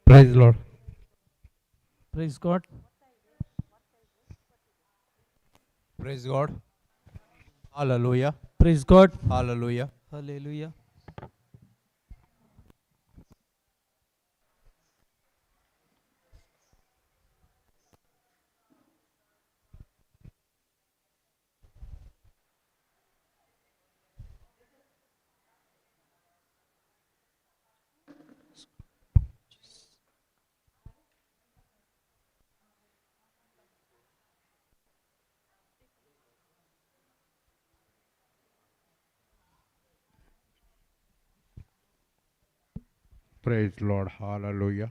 Praise Lord. Praise God. Praise God. Hallelujah. Praise God. Hallelujah. Hallelujah. Praise Lord. Hallelujah.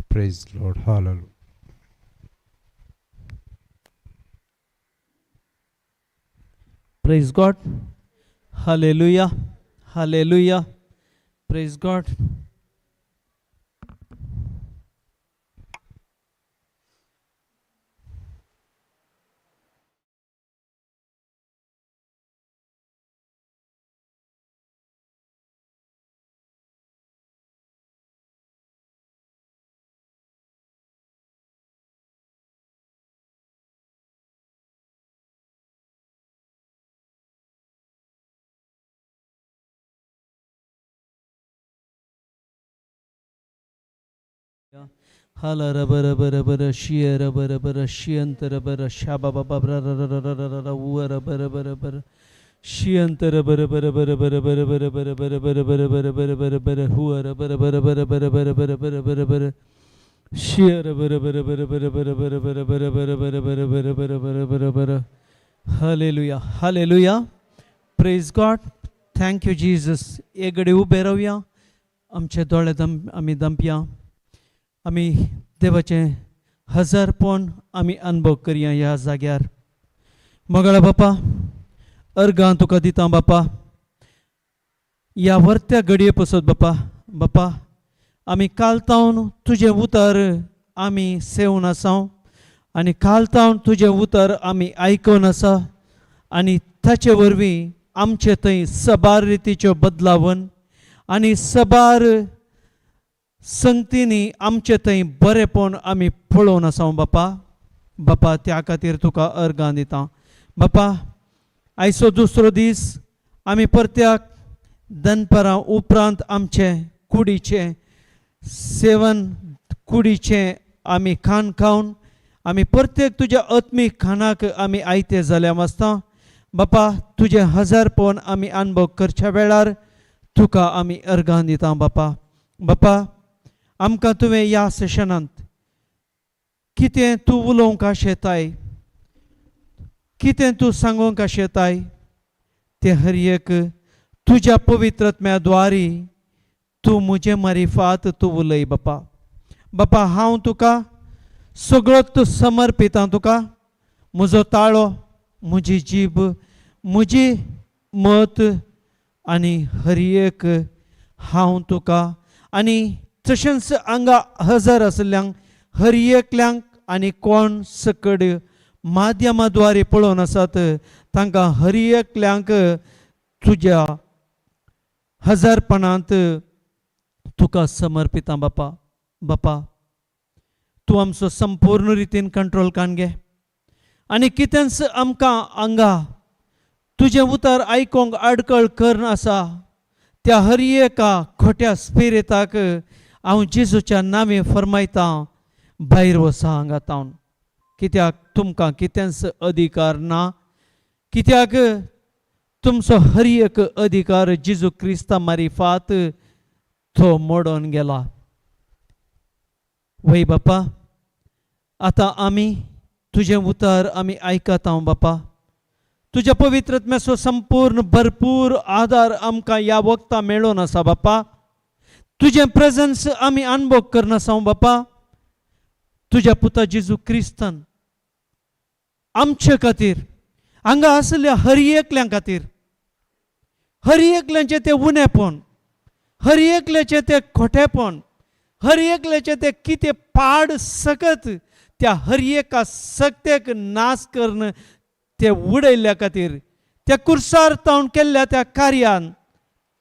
Praise Lord. Hallelujah. Praise God. Hallelujah. Hallelujah. Praise God. हाला रब रब रब र शिय रब रब र शियंत रब र शाबा बाबा र र र र र र र उ रब रब रब र शियंत रब रब रब रब रब रब रब रब रब रब रब रब रब रब र हु रब रब रब रब रब रब रब रब रब र शिय रब रब रब रब रब रब रब रब रब रब रब रब रब रब रब रब र. Hallelujah, hallelujah. Praise God. Thank you Jesus. एक घडी उबे रावया, आमचे दोळे दम आमी दमपया, आमी देवाचें हजारपण आमी अनुभव करया ह्या जाग्यार. मोगाळा बापा, अर्गां तुका दिता बापा, ह्या वर्त्या घडये पसत बापा. बापा आमी काल तावन तुजें उतर आमी सेवन आसा आनी काल तावन तुजें उतर आमी आयकून आसा आनी ताचे वरवीं आमचे थंय सबार रितीच्यो बदलावन आनी सबार संगतींनी आमचे थंय बरेपण आमी पळोवन आसा बापा. बापा त्या खातीर तुका अर्गां दिता बापा. आयचो दुसरो दीस आमी परत्याक दनपरां उपरांत आमचे कुडीचें सेवन कुडीचें आमी खाण खावन आमी प्रत्येक तुज्या आत्मीक खाणाक आमी आयते जाल्या वाचता बापा. तुजें हजारपण आमी अनुभव करच्या वेळार तुका आमी अर्गां दिता बापा. बापा आमकां तुवें ह्या सेशनांत कितें तूं उलोवंक आशेताय, कितें तूं सांगूंक आशेताय तें हर एक तुज्या पवित्रत्म्या द्वारी तूं म्हजे मारिफात तूं उलय बापा. बापा हांव तुका सगळो तूं समर्पितां तुका, म्हजो ताळो, म्हजी जीब, म्हजी मत आनी हर एक हांव तुका आनी तशेंच हांगा हजर आशिल्ल्यांक हर एकल्यांक आनी कोण सकड माध्यमा द्वारे पळोवन आसात तांकां हर एकल्यांक तुज्या हजारपणांत तुका समर्पितां बापा. बापा तूं आमचो संपूर्ण रितीन कंट्रोल कान घे आनी कितेंच आमकां हांगा तुजें उतर आयकोंक आडकळ करून आसा त्या हर एका खोट्या स्पिरिताक हांव जेजूच्या नांवे फरमायतां भायर वसा हांगा तावन. कित्याक तुमकां कितेंच अधिकार ना, कित्याक तुमचो हर एक अधिकार जेजू क्रिस्ता मारिफात तो मोडून गेला. वय बापा आतां आमी तुजें उतर आमी आयकता बापा. तुज्या पवित्रत्म्याचो संपूर्ण भरपूर आदार आमकां ह्या वखदां मेळून आसा बापा. तुजें प्रेजन्स आमी अनुभव करना आसा बापा. तुज्या पुता जेजू क्रिस्तान आमचे खातीर हांगा आसल्या हर एकल्या खातीर, हर एकल्याचें तें उणेपण, हर एकल्याचें तें खोटेपण, हर एकल्याचें तें कितें पाड सकत त्या हर एका सक्तेक नाश करून ते उडयल्ल्या खातीर त्या कुर्सार तावन केल्ल्या त्या कार्यान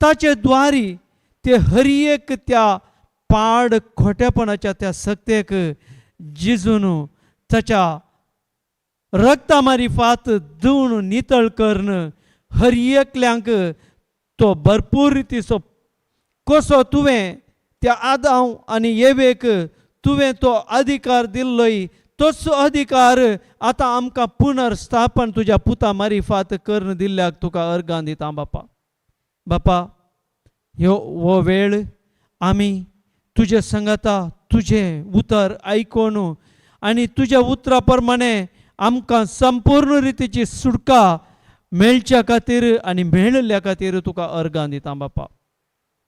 ताचे द्वारी ते हर एक त्या पाड खोटेपणाच्या त्या सक्तेक जिजून ताच्या रक्ता मारिफात धुवन नितळ करून हर एकल्यांक तो भरपूर रितीचो कसो तुवें त्या आदांव आनी येवेक तुवें तो अधिकार दिल्लोय तोच अधिकार आतां आमकां पुनर्स्थापन तुज्या पुता मारिफात करून दिल्ल्याक तुका अर्गां दिता बापा. बापा ह्यो हो वेळ आमी तुजे संगता तुजें उतर आयकून आनी तुज्या उतरा प्रमाणे आमकां संपूर्ण रितीची सुटका मेळच्या खातीर आनी मेळिल्ल्या खातीर तुका अर्गां दिता बापा.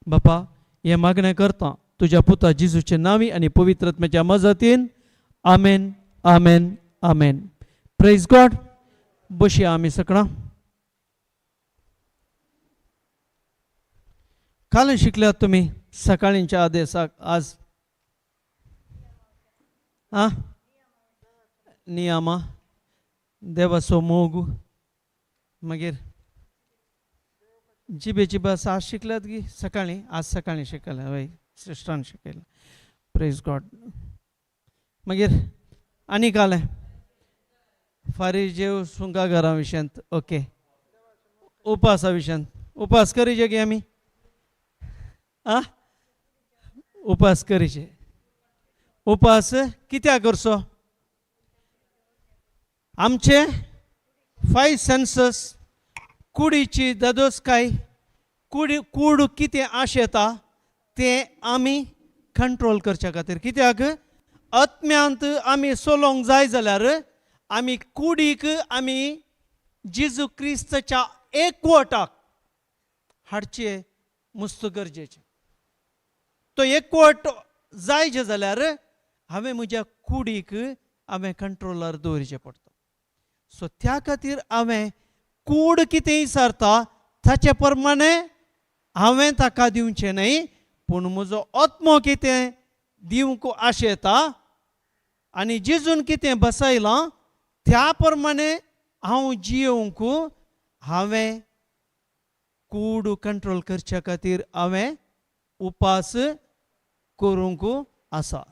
बापा हें मागणें करता तुज्या पुता जिजूचे नांवी आनी पवित्र आत्म्याच्या मजतीन. आमेन आमेन आमेन. Praise God. बसया आमी सगळां. काल शिकल्यात तुमी सकाळींच्या आदेसाक आज आं नियमा देवाचो मोग मागीर जिबेची भास आज शिकल्यात गी सकाळीं आज सकाळीं शिकल्या हय श्रेश्ठान शिकयलें. Praise God. मागीर आनी कालें फारीजेव सुंगाघरा विशयांत. ओके उपासा विशयांत उपास करीचे गी आमी आ उपास करीचे. उपास कित्याक करचो? आमचे 5 सेन्सस कुडीची ददोसकाय कुडी कूड कितें आशेता तें आमी कंट्रोल करच्या खातीर. कित्याक आत्म्यांत आमी चलोवंक जाय जाल्यार आमी कुडीक आमी जेजू क्रिस्ताच्या एकवटाक हाडचें मुस्त गरजेचें. तो एकवट जायचे जाल्यार हांवें म्हज्या कुडीक हांवें कंट्रोलार दवरचें पडटा. सो त्या खातीर हांवें कूड कितें विचारता ताचे प्रमाणे हांवें ताका दिवचें न्हय, पूण म्हजो आत्मो कितें दिवंक आशेता आनी जेजून कितें बसयलां त्या प्रमाणे हांव जियोवंक हांवें कूड कंट्रोल करच्या खातीर हांवें उपास करूंक आसा.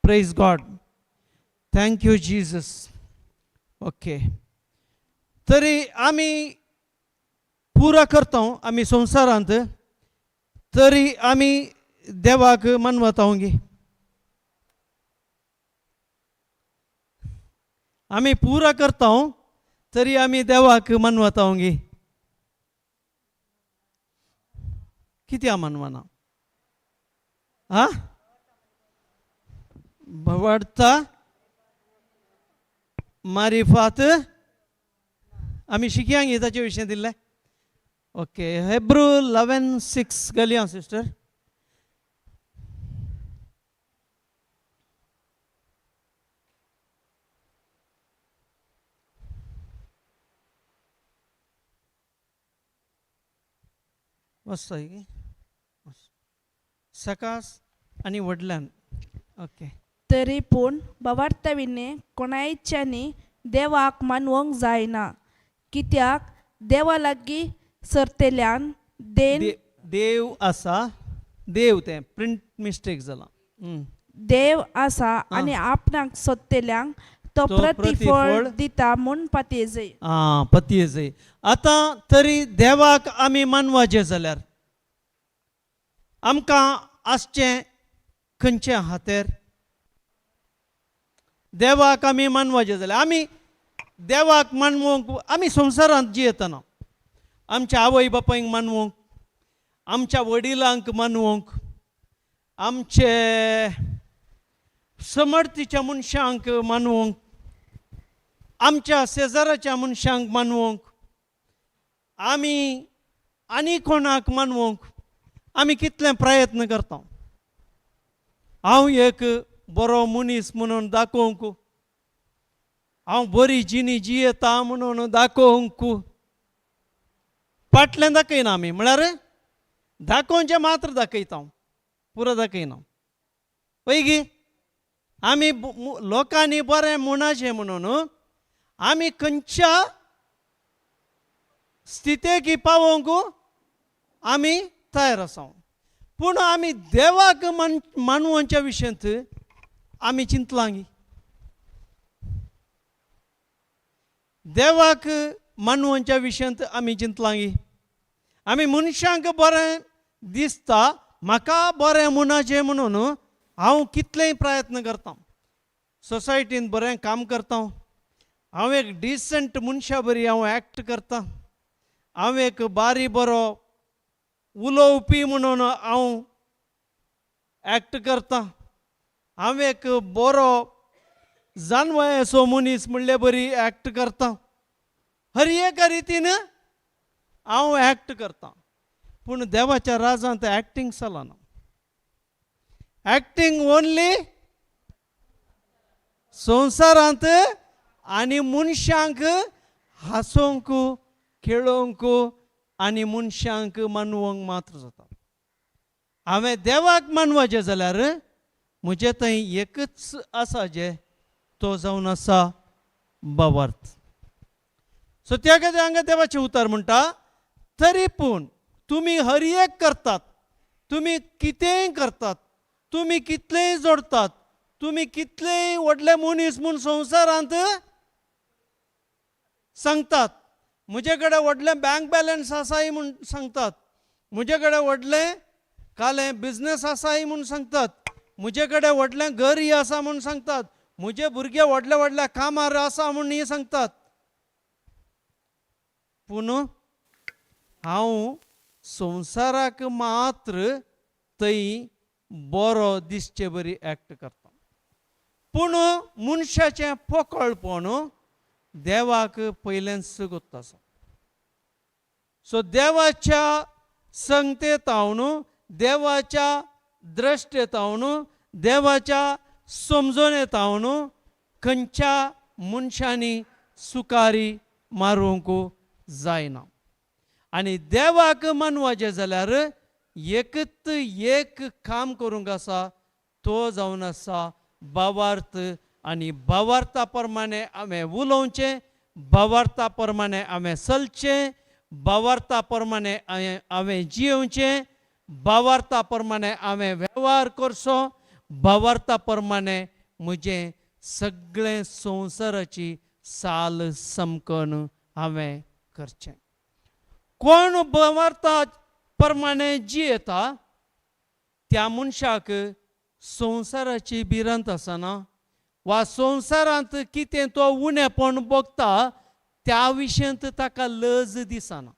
Praise God. Thank you Jesus. Okay तरी आमी पुरा करता आमी संवसारांत तरी आमी देवाक मानवता गी. आमी पुरा करता तरी आमी देवाक मानवता गी. कित्याक मानवना? आ भवाडता मारिफात आमी शिकया गी ताचे विशय दिल्ले. ओके हेब्रू 11:6 घालया सिस्टर. वाचता की सकास आनी व्हडल्यान. ओके तरी पूण भवार्थविणे कोणायच्यांनी देवाक मानवंक जायना, कित्याक देवा लागीं सरतेल्यान देन देव आसा. देव तें प्रिंट मिस्टेक जाला. देव आसा आनी आपणाक सोदतेल्यांक तो प्रतिफळ दिता म्हूण पातयेजय. आं पतयेजय. आतां तरी देवाक आमी मानवाचें जाल्यार आमकां आसचें खंयचें हातेर? देवाक आमी मानवाचें जाल्यार आमी देवाक मानवंक आमी संवसारांत जियेतना आमच्या आवय बापायक मानवंक, आमच्या वडिलांक मानवंक, आमचे समर्थीच्या मनशांक मानवंक, आमच्या शेजाराच्या मनशांक मानवंक, आमी आनी कोणाक मानवंक आमी कितले प्रयत्न करता. हांव एक बरो मनीस म्हणून दाखोवंक, हांव बरी जिणी जियेता म्हणून दाखोवंक फाटल्यान दाखयना आमी. म्हळ्यार दाखोवचें मात्र दाखयता, पुरो दाखयना. पळय आमी लोकांनी बरें म्हणचें म्हणून आमी खंयच्या स्थितेक पावोवंक आमी तयार आसा. पूण आमी देवाक मानवच्या विशयांत आमी चिंतलां. देवाक मानवच्या विशयांत आमी चिंतलां. आमी मनशांक बरें दिसता, म्हाका बरें म्हणचें म्हणून हांव कितलेय प्रयत्न करता, सोसायटीन बरें काम करता, हांव एक डिसंट मनशा बरी हांव एक्ट करता, हांव एक बारी बरो उलोवपी म्हणून हांव एक्ट करता, हांव एक बरो जानवयाचो मनीस म्हणले बरी एक्ट करता, हर एका रितीन हांव एक्ट करता. पूण देवाच्या राजांत एक्टींग चलना. एक्टींग ओनली संवसारांत आनी मनशांक हांसोवंक, खेळोवंक आनी मनशांक मानवंक मात्र जाता. हांवें देवाक मानवाचें जाल्यार म्हजे थंय एकच आसा जे तो जावन आसा भावार्थ. सो त्या खातीर हांगा देवाचें उतर म्हणटा, तरी पूण तुमी हर एक करतात, तुमी कितेंय करतात, तुमी कितलेंय जोडतात, तुमी कितलेय व्हडले मनीस म्हूण संवसारांत सांगतात, म्हजे कडेन व्हडलें बँक बॅलन्स आसाय म्हूण सांगतात, म्हजे कडेन व्हडलें कालें बिजनेस आसाय म्हूण सांगतात, म्हजे कडेन व्हडलें घरय आसा म्हूण सांगतात, म्हजे भुरगे व्हडल्या व्हडल्या कामार आसा म्हूण सांगतात. पूण हांव संवसाराक मात्र थंय बरो दिसचे बरी एक्ट करता. पूण मनशाचें पोकळपण देवाक पयलेंच गोत्त आसा. सो देवाच्या संगतेतावन, देवाच्या द्रश्टेतावन, देवाच्या समजणेतावन खंयच्या मनशांनी सुकारी मारूंक जायना. आनी देवाक मानवाचें जाल्यार एकच एक काम करूंक आसा, तो जावन आसा भावार्थ. आनी भावार्था प्रमाणे हांवें उलोवचें, भावार्था प्रमाणे हांवें चलचें, भावार्था प्रमाणे हांवें जियोवचें, भावार्था प्रमाणे हांवें वेव्हार करचो, भावार्था प्रमाणे म्हजें सगळें संवसाराची साल समकन हांवें करचें. कोण भावार्था प्रमाणे जियेता त्या मनशाक संवसाराची भिरांत आसना वा संवसारांत कितें तो उणेपण भोगता त्या विशयांत ताका लज दिसना.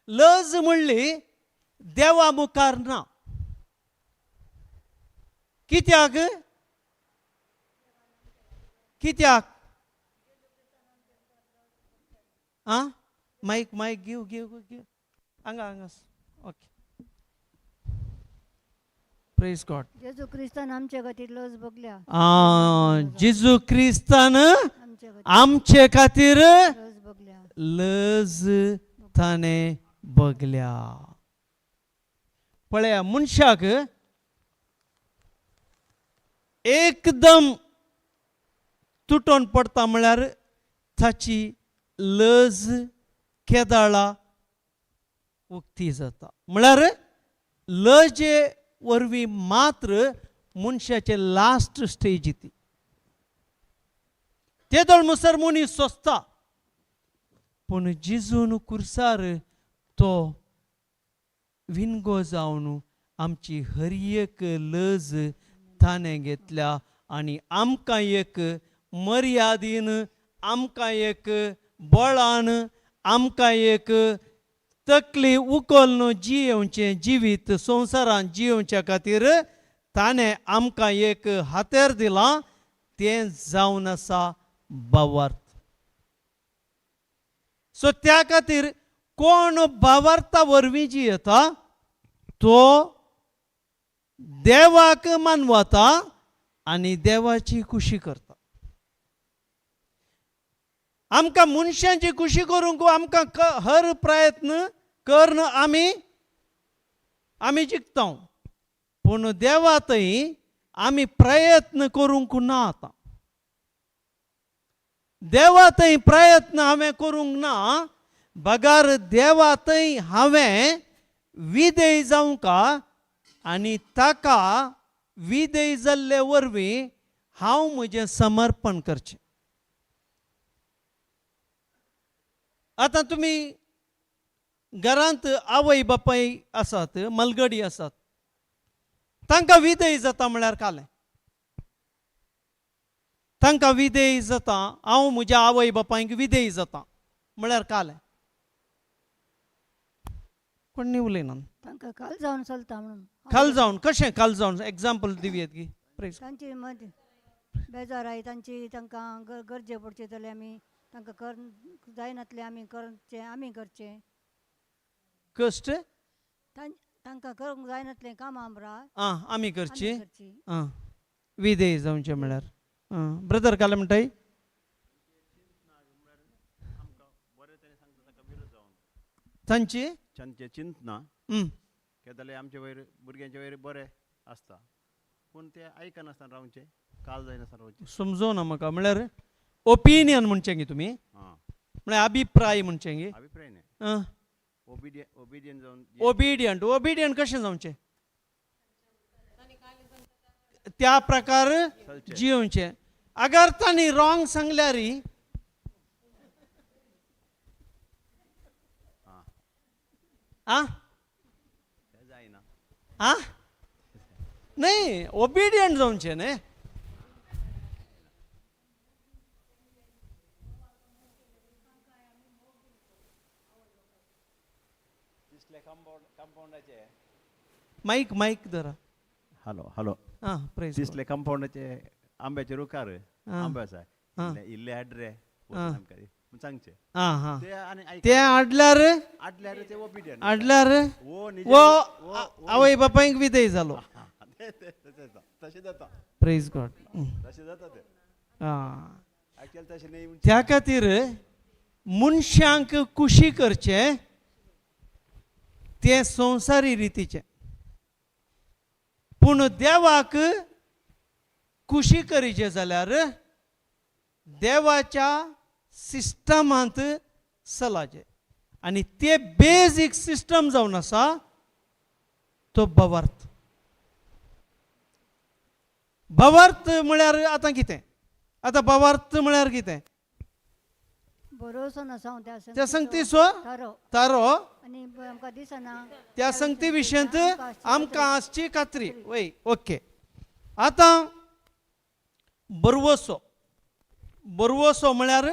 लज म्हणली देवा मुखार ना. कित्याक? कित्याक? आं, मायक मायक घेव घेव घेव हांगा हांगा. ओके, प्रेज गॉड. जेजू क्रिस्तान आमचे खातीर लज भोगल्या. जेजू क्रिस्तान आमचे खातीर लज भोगल्या, लज ताणें भोगल्या. पळया, मनशाक एकदम तुटोन पडटा म्हळ्यार ताची लज केदाळा उक्ती जाता. म्हळ्यार लजे वरवीं मात्र मनशाचे लास्ट स्टेज ती. तेदोळ मुसर मनीस सोंसता, पूण जिजून कुर्सार तो विनगो जावन आमची हर एक लज ताणें घेतल्या आनी आमकां एक मर्यादीन, आमकां एक बळान, आमकां एक तकली उखलून जियेवचें जिवीत संवसारान जियेवच्या खातीर ताणें आमकां एक हातेर दिलां, तें जावन आसा भावार्थ. सो त्या खातीर कोण भावार्था वरवीं जियेता तो देवाक मानवता आनी देवाची खुशी करता. आमकां मनशांची खुशी करूंक आमकां हर प्रयत्न करून आमी आमी जिखता, पूण देवा थंय आमी प्रयत्न करूंक ना. आतां देवा थंय प्रयत्न हांवें करूंक ना बगार देवा थंय हांवें विधेय जावंक आनी ताका विधेय जाल्ले वरवीं हांव म्हजें समर्पण करचें. आतां तुमी घरांत आवय बापाय आसात, मलगडी आसात, तांकां विधेय जाता म्हळ्यार कालें तांकां विधेय जाता, हांव म्हज्या आवय बापायक विधेय जाता म्हळ्यार कालें कोण न्ही उलयना. तांकां काल जावन चलता म्हणून. काल जावन कशें काल जावन एग्जाम्पल दिवयेत गी प्रेज. तांची मद बेजार I तांची, तांकां गरजे पडचे जाल्यार आमी तांकां कर जायनातलें आमी करचें, आमी करचें कश्ट तांकां करूंक जायनातलें कामां आमरा आं आमी करची आमी करची. आं विधेय जावचें म्हळ्यार आं ब्रदर काल म्हणटाय तांची तांचें चिंतना कितें जाल्यार आमचे वयर भुरग्यांचे वयर बरें आसता पूण ते आयकनासतना रावचें, काल जायनासतना रावचें. समजोना म्हाका म्हळ्यार ओपिनियन म्हणचें गी तुमी आं म्हळ्यार अभिप्राय म्हणचें गी. अभिप्राय न्ही, आं ओबिडियंट जावन ओबिडियंट. ओबिडियंट कशें जावचें? त्या प्रकार जियोवचें. अगर तांणी रॉंग सांगल्यार आं जायना आं न्ही ओबिडियंट जावचें न्ही. मायक मायक धरा. हॅलो हॅलो आं प्रेज. दिसले कंपाउंडाचे आंब्याचे रुखार आंबे आसा, इल्ले हाड रे आमकां सांगचे आं हां ते आनी ते हाडल्यार हाडल्यार ते ओबिडियंट हाडल्यार वो वो आवय बापायक विधेय जालो. तशें जाता. प्रेज गॉड. तशें जाता ते आं एक्चुअली तशें न्ही. त्या खातीर मनशांक खुशी करचें तें संवसारी रितीचें, पूण देवाक खुशी करीचें जाल्यार देवाच्या सिस्टमांत चलाचें आनी ते बेजीक सिस्टम जावन आसा तो भावार्थ. भावार्थ म्हळ्यार आतां कितें? आतां भावार्थ म्हळ्यार कितें? भरोसो नासा त्या त्या संगतीचो थारो तारो आनी आमकां दिसना त्या संगती विशयांत आमकां आसची खात्री. वय ओके. आतां बरवसो. बरवसो म्हळ्यार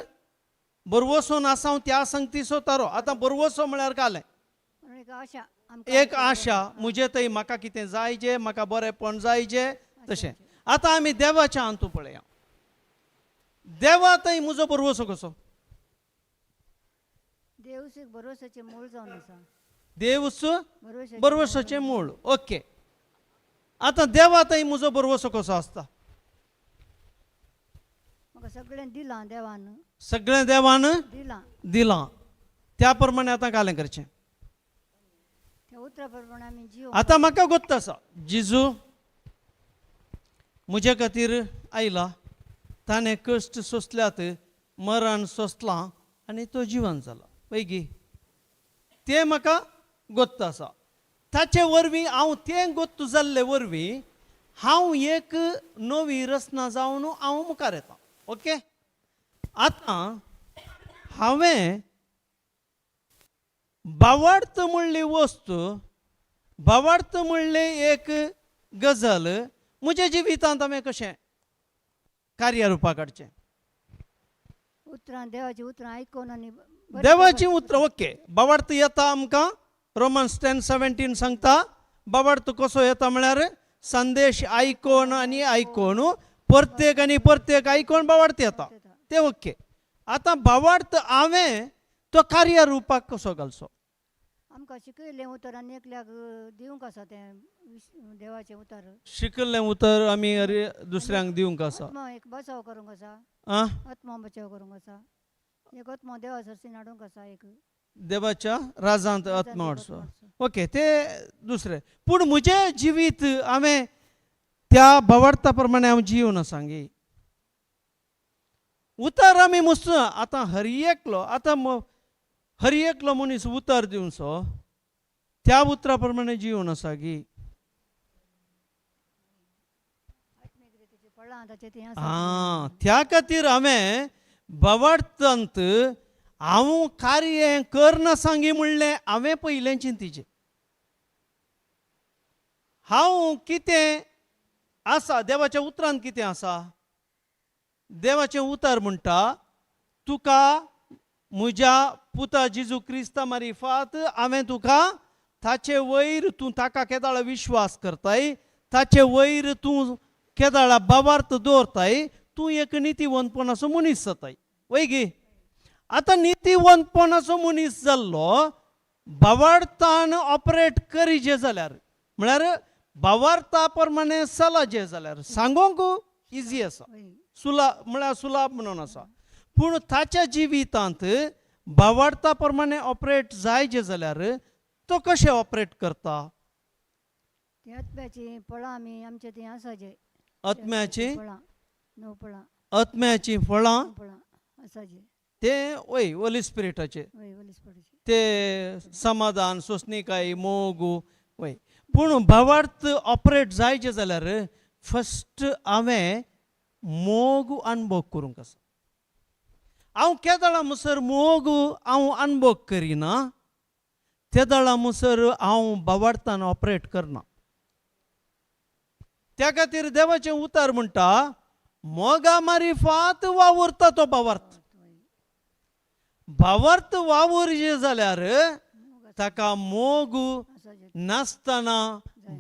बरवसो नासांव त्या संगतीचो तारो. आतां बरवसो म्हळ्यार कालें एक आशा, एक आशा म्हजे थंय म्हाका कितें जायजे, म्हाका बरेंपण जायजे तशें. आतां आमी देवाच्या अंतू पळया. देवा थंय म्हजो बरवसो कसो? देवूच एक भरोसाचें मूळ जावन आसा. देवूच भरवसाचें मूळ. ओके. आतां देवा थंय म्हजो भरवसो कसो आसता? म्हाका सगळें दिलां देवान, सगळें देवान दिलां दिलां त्या प्रमाणे आतां कालें करचें. त्या उतरा प्रमाणे आमी जीव. आतां म्हाका गोत्त आसा जेजू म्हजे खातीर आयला, ताणें कश्ट सोंसल्यात, मरण सोंसलां आनी तो जिवन जाला पळय तें म्हाका गोत्त आसा. ताचे वरवीं हांव तें गोत्त जाल्ले वरवीं हांव एक नवी रचना जावन हांव मुखार येता. ओके. आतां हांवें भावार्थ म्हणली वस्तू, भावार्थ म्हणली एक गजाल म्हज्या जिवितांत हांवें कशें कार्यरुपा काडचें? उतरां देवाचीं उतरां आयकून आनी देवाचीं उतरां. ओके. भावार्थ येता आमकां रोमन्स 10:17 सांगता. भावार्थ कसो येता म्हळ्यार संदेश आयकोन आनी आयकोन प्रत्येक आनी प्रत्येक आयकोन भावार्थ येता ते. ओके. आतां भावार्थ हांवें तो कार्यरुपाक कसो घालचो? आमकां शिकयलें उतर आनी एकल्याक दिवंक आसा तें देवाचें उतर. शिकल्लें उतर आमी दुसऱ्यांक दिवंक आसा. आत्मा एक बचाव करूंक आसा. आं आत्मा बचाव करूंक आसा. एक आत्मा देवा सरसीन हाडूंक आसा एक देवाच्या राजांत आत्मा हाडचो. ओके. ते दुसरें. पूण म्हजें जिवीत हांवें त्या भावार्था प्रमाणे हांव जिवन आसा गे. उतर आमी मुस्त आतां हर एकलो आतां हर एकलो मनीस उतर दिवचो त्या उतरा प्रमाणे जिवन आसा गी. आं, त्या खातीर हांवें भावार्थांत हांव कार्य करना सांगी म्हणलें हांवें पयलें चिंतीचें. हांव कितें आसा देवाच्या उतरान कितें आसा, देवाचें उतर म्हणटा तुका म्हज्या पुता जेजू क्रिस्ता मारिफात हांवें तुका ताचे वयर तूं ताका केदाळा विश्वास करताय, ताचे वयर तूं केदाळा भावार्थ दवरताय, तूं एक नितीवंतपणाचो मनीस जाताय. वय गी? आतां नितीवंतपणाचो मनीस जाल्लो भावार्थान ऑपरेट करीजे जाल्यार, म्हळ्यार भावार्था प्रमाणे चलाजे जाल्यार सांगोंक इजी आसा, सुला म्हळ्यार सुलाभ म्हणून आसा. पूण ताच्या जिवितांत भावार्था प्रमाणे ऑपरेट जायजे जाल्यार तो कशें ऑपरेट करता? आत्म्याची फळां आमी आमचे थंय आसाचे. आत्म्याची फळां, णव फळां, आत्म्याची फळां फळां आसाचे. ते वय होली स्पिरिटाचे वय होली स्पिरिटाचे ते समाधान, सोंसणीकाय, मोग. वय, पूण भावार्थ ऑपरेट जायचे जाल्यार फस्ट हांवें मोग अणभव करूंक आसा. हांव केदळा मुसर मोग हांव अणभव करिना तेदळा मुसर हांव भावार्थान ऑपरेट करना. त्या खातीर देवाचें उतर म्हणटा मोगा मारिफात वावुरता तो भावार्थ. भावार्थ वावुरजे जाल्यार ताका मोग नासतना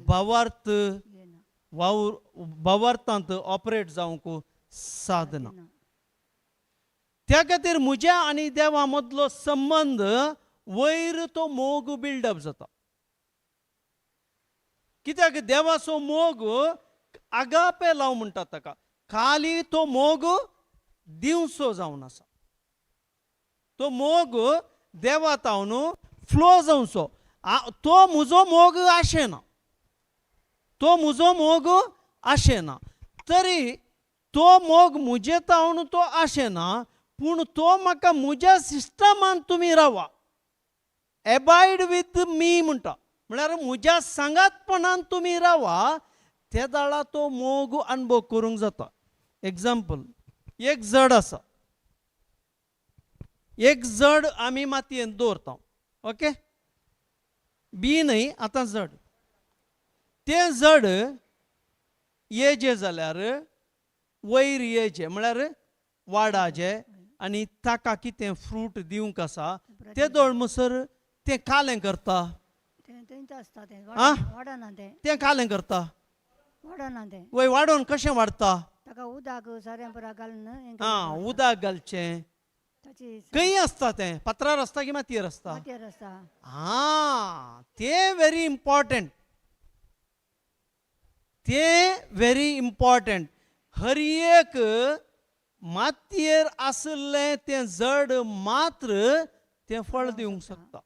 भावार्थ वावूर भावार्थांत ऑपरेट जावंक साधना. त्या खातीर म्हज्या आनी देवा मदलो संबंद वयर तो मोग बिल्डअप जाता. कित्याक देवाचो मोग आगापे लाव म्हणटात ताका, खाली तो मोग दिवचो जावन आसा. तो मोग देवा तावन फ्लो जावचो. तो म्हजो मोग आशेना, तो म्हजो मोग आशेना, तरी तो मोग म्हजे तावन तो आशेना, पूण तो म्हाका म्हज्या सिस्टमान तुमी रावा, एबायड विथ मी म्हणटा, म्हळ्यार म्हज्या सांगातपणान तुमी रावा, ते दाळा तो मोग अणभव करूंक जाता. एग्जाम्पल, एक जड आसा, एक जड आमी मातयेंत दवरता, ओके, बी न्हय आतां जड, तें जड येजें जाल्यार वयर येजें म्हळ्यार वाडाचें आनी ताका कितें फ्रूट दिवंक आसा ते दोळ मुसर तें कालें करता. तें कालें करता, वय वाडोवन कशें वाडटा? आं, उदक घालचें. खंय आसता तें? पत्रार आसता की मातयेर आसता? आं, तें व्हेरी इम्पॉर्टंट, तें व्हेरी इम्पॉर्टंट. हर एक मातयेर आशिल्लें तें जड मात्र तें फळ दिवंक शकता.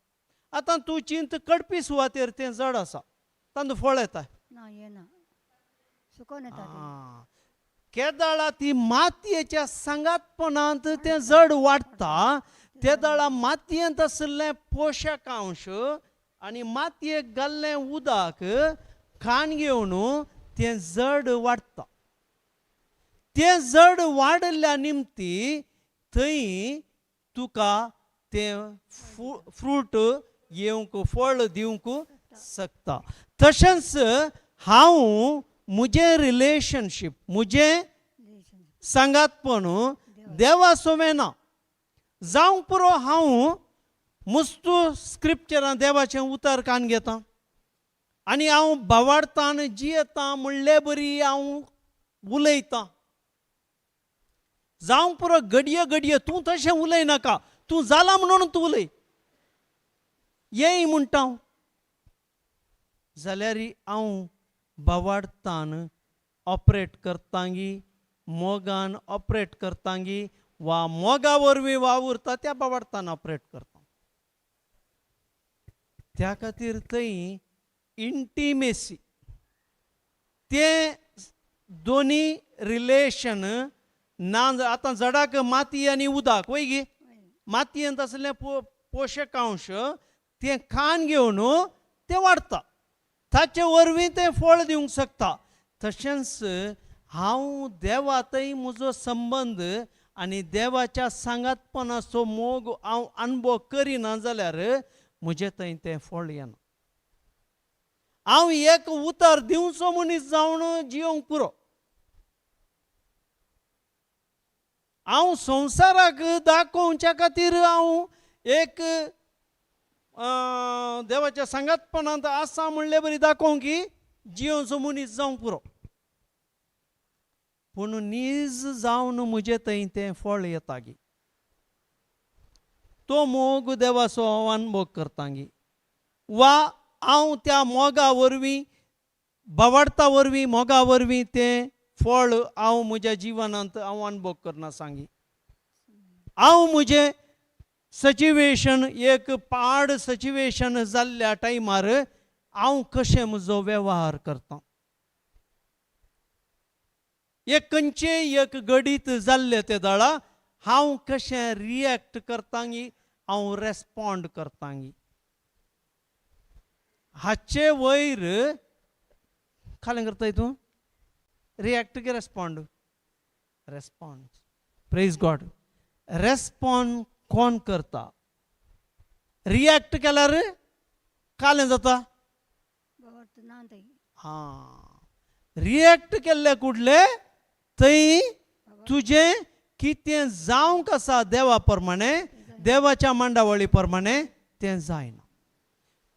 आतां तूं चिंत कडपी सुवातेर तें जड आसा, तांदूळ फळ येता. केदाळा ती मातयेच्या सांगातपणांत तें जड वाडटा, तेदाळा मातयेंत आशिल्लें पोशकांश आनी मातयेक घाल्लें उदक खाण घेवन तें जड वाडटा. तें जड वाडिल्ल्या निमती थंय तुका तें फ्रूट येवंक, फळ दिवंक शकता. तशेंच हांव म्हजें रिलेशनशीप, म्हजें सांगातपण देवा सोमें ना जावंक पुरो, हांव मुस्तू स्क्रिप्चरां देवाचें उतर कान घेता आनी हांव भावार्थान जियेता म्हणले बरी हांव उलयतां. जावंक पुरो घडये घडये तूं तशें उलयनाका, तूं जाला म्हणून तूं उलय येय म्हणटा हांव, जाल्यार हांव भावार्थान ऑपरेट करतांगी, मोगान ऑपरेट करतांगी वा मोगा वरवीं वावुरता त्या भावार्थान ऑपरेट करता. त्या खातीर थंय इंटिमेसी, तें दोनी रिलेशन ना आतां झाडाक माती आनी उदक वय गी मातयेंत आसलें पोशकांश तें खाण घेवन तें वाडटा ताचे वरवीं तें फळ दिवंक शकता. तशेंच हांव देवा थंय म्हजो संबंद आनी देवाच्या सांगातपणाचो मोग हांव अणभव करिना जाल्यार म्हजे थंय तें फळ येना. हांव एक उतर दिवचो मनीस जावन जियोंक पुरो. हांव संवसाराक दाखोवच्या खातीर हांव एक देवाच्या सांगातपणांत आसा म्हणले बरी दाखोवंक की जियोवचो मनीस जावंक पुरो. पूण नीज जावन म्हजे थंय तें फळ येता गी तो मोग देवाचो हांव अणभव करता गी वा हांव त्या मोगा वरवीं बावाडता वरवीं मोगा वरवीं तें फळ हांव म्हज्या जिवनांत हांव अणभव करना सांगी. हांव म्हजें सिच्युएशन एक पाड सिच्युएशन जाल्ल्या टायमार हांव कशें म्हजो वेव्हार करता. एक खंयचेय एक घडीत जाल्लें ते दळा हांव कशें रिएक्ट करतांगी हांव रेस्पोंड करतांगी हाचे वयर खालें करताय तूं रिएक्ट की respond respond. Praise God. Respond कोण करता? रिएक्ट केल्यार कालें जाता. हां रिएक्ट केल्ले कुडले थंय तुजें कितें जावंक आसा देवा प्रमाणे देवाच्या मांडावळी प्रमाणे तें जायना.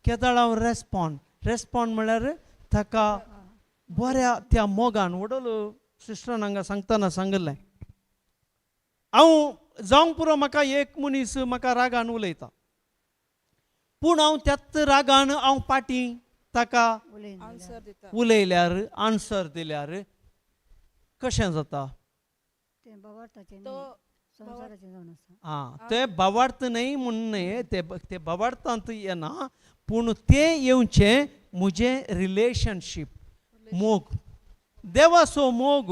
केदळ हांव रेस्पोंड रेस्पोंड म्हळ्यार ताका बऱ्या त्या मोगान व्हडलो सिस्टरान हांगा सांगतना सांगिल्लें हांव जावंक पुरो म्हाका एक मनीस म्हाका रागान उलयता पूण हांव त्याच रागान हांव पाटी ताका उलयल्यार आन्सर दिल्यार कशें जाता? आं तें बावार्थ न्हय म्हूण न्हय ते बावार्थांत येना पूण तें येवचें म्हजें रिलेशनशीप मोग देवाचो मोग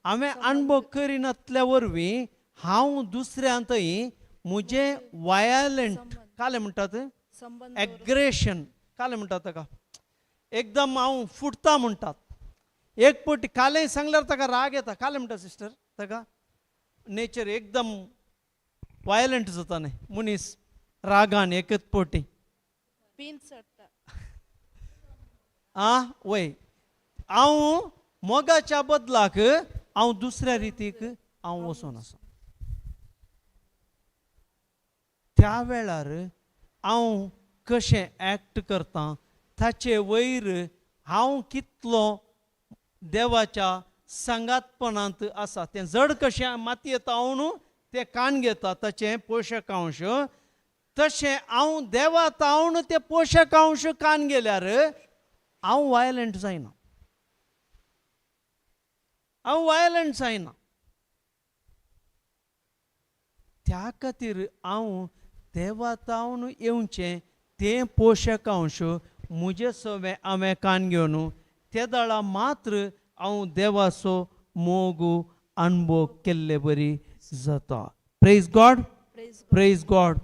हांवें अणभव करिनातल्या वरवीं हांव दुसऱ्यांतय म्हजें वायलंट कालें म्हणटात एग्रेशन कालें म्हणटात ताका एकदम हांव फुटता म्हणटात. एक पटी कालें सांगल्यार ताका राग येता. कालें म्हणटा सिस्टर ताका नेचर एकदम वायलंट जाता न्हय मनीस रागान एकच पटी आं वय हांव मोगाच्या बदलाक हांव दुसऱ्या रितीक हांव वचून आसा. त्या वेळार हांव कशें एक्ट करता ताचे वयर हांव कितलो देवाच्या सांगातपणांत आसा तें जड कशें मातयेंत हांव तें कान घेता ताचें पोशकांश तशें हांव देवा तावन तें पोशकांश कान गेल्यार हांव वायलंट जायना. हांव वायलंट जायना. त्या खातीर हांव देवा तावन येवचें तें पोशकांश म्हजे सवें हांवें कान घेवन ते दळा मात्र हांव देवाचो मोग अणभव केल्ले बरी जाता. Praise God. Praise God.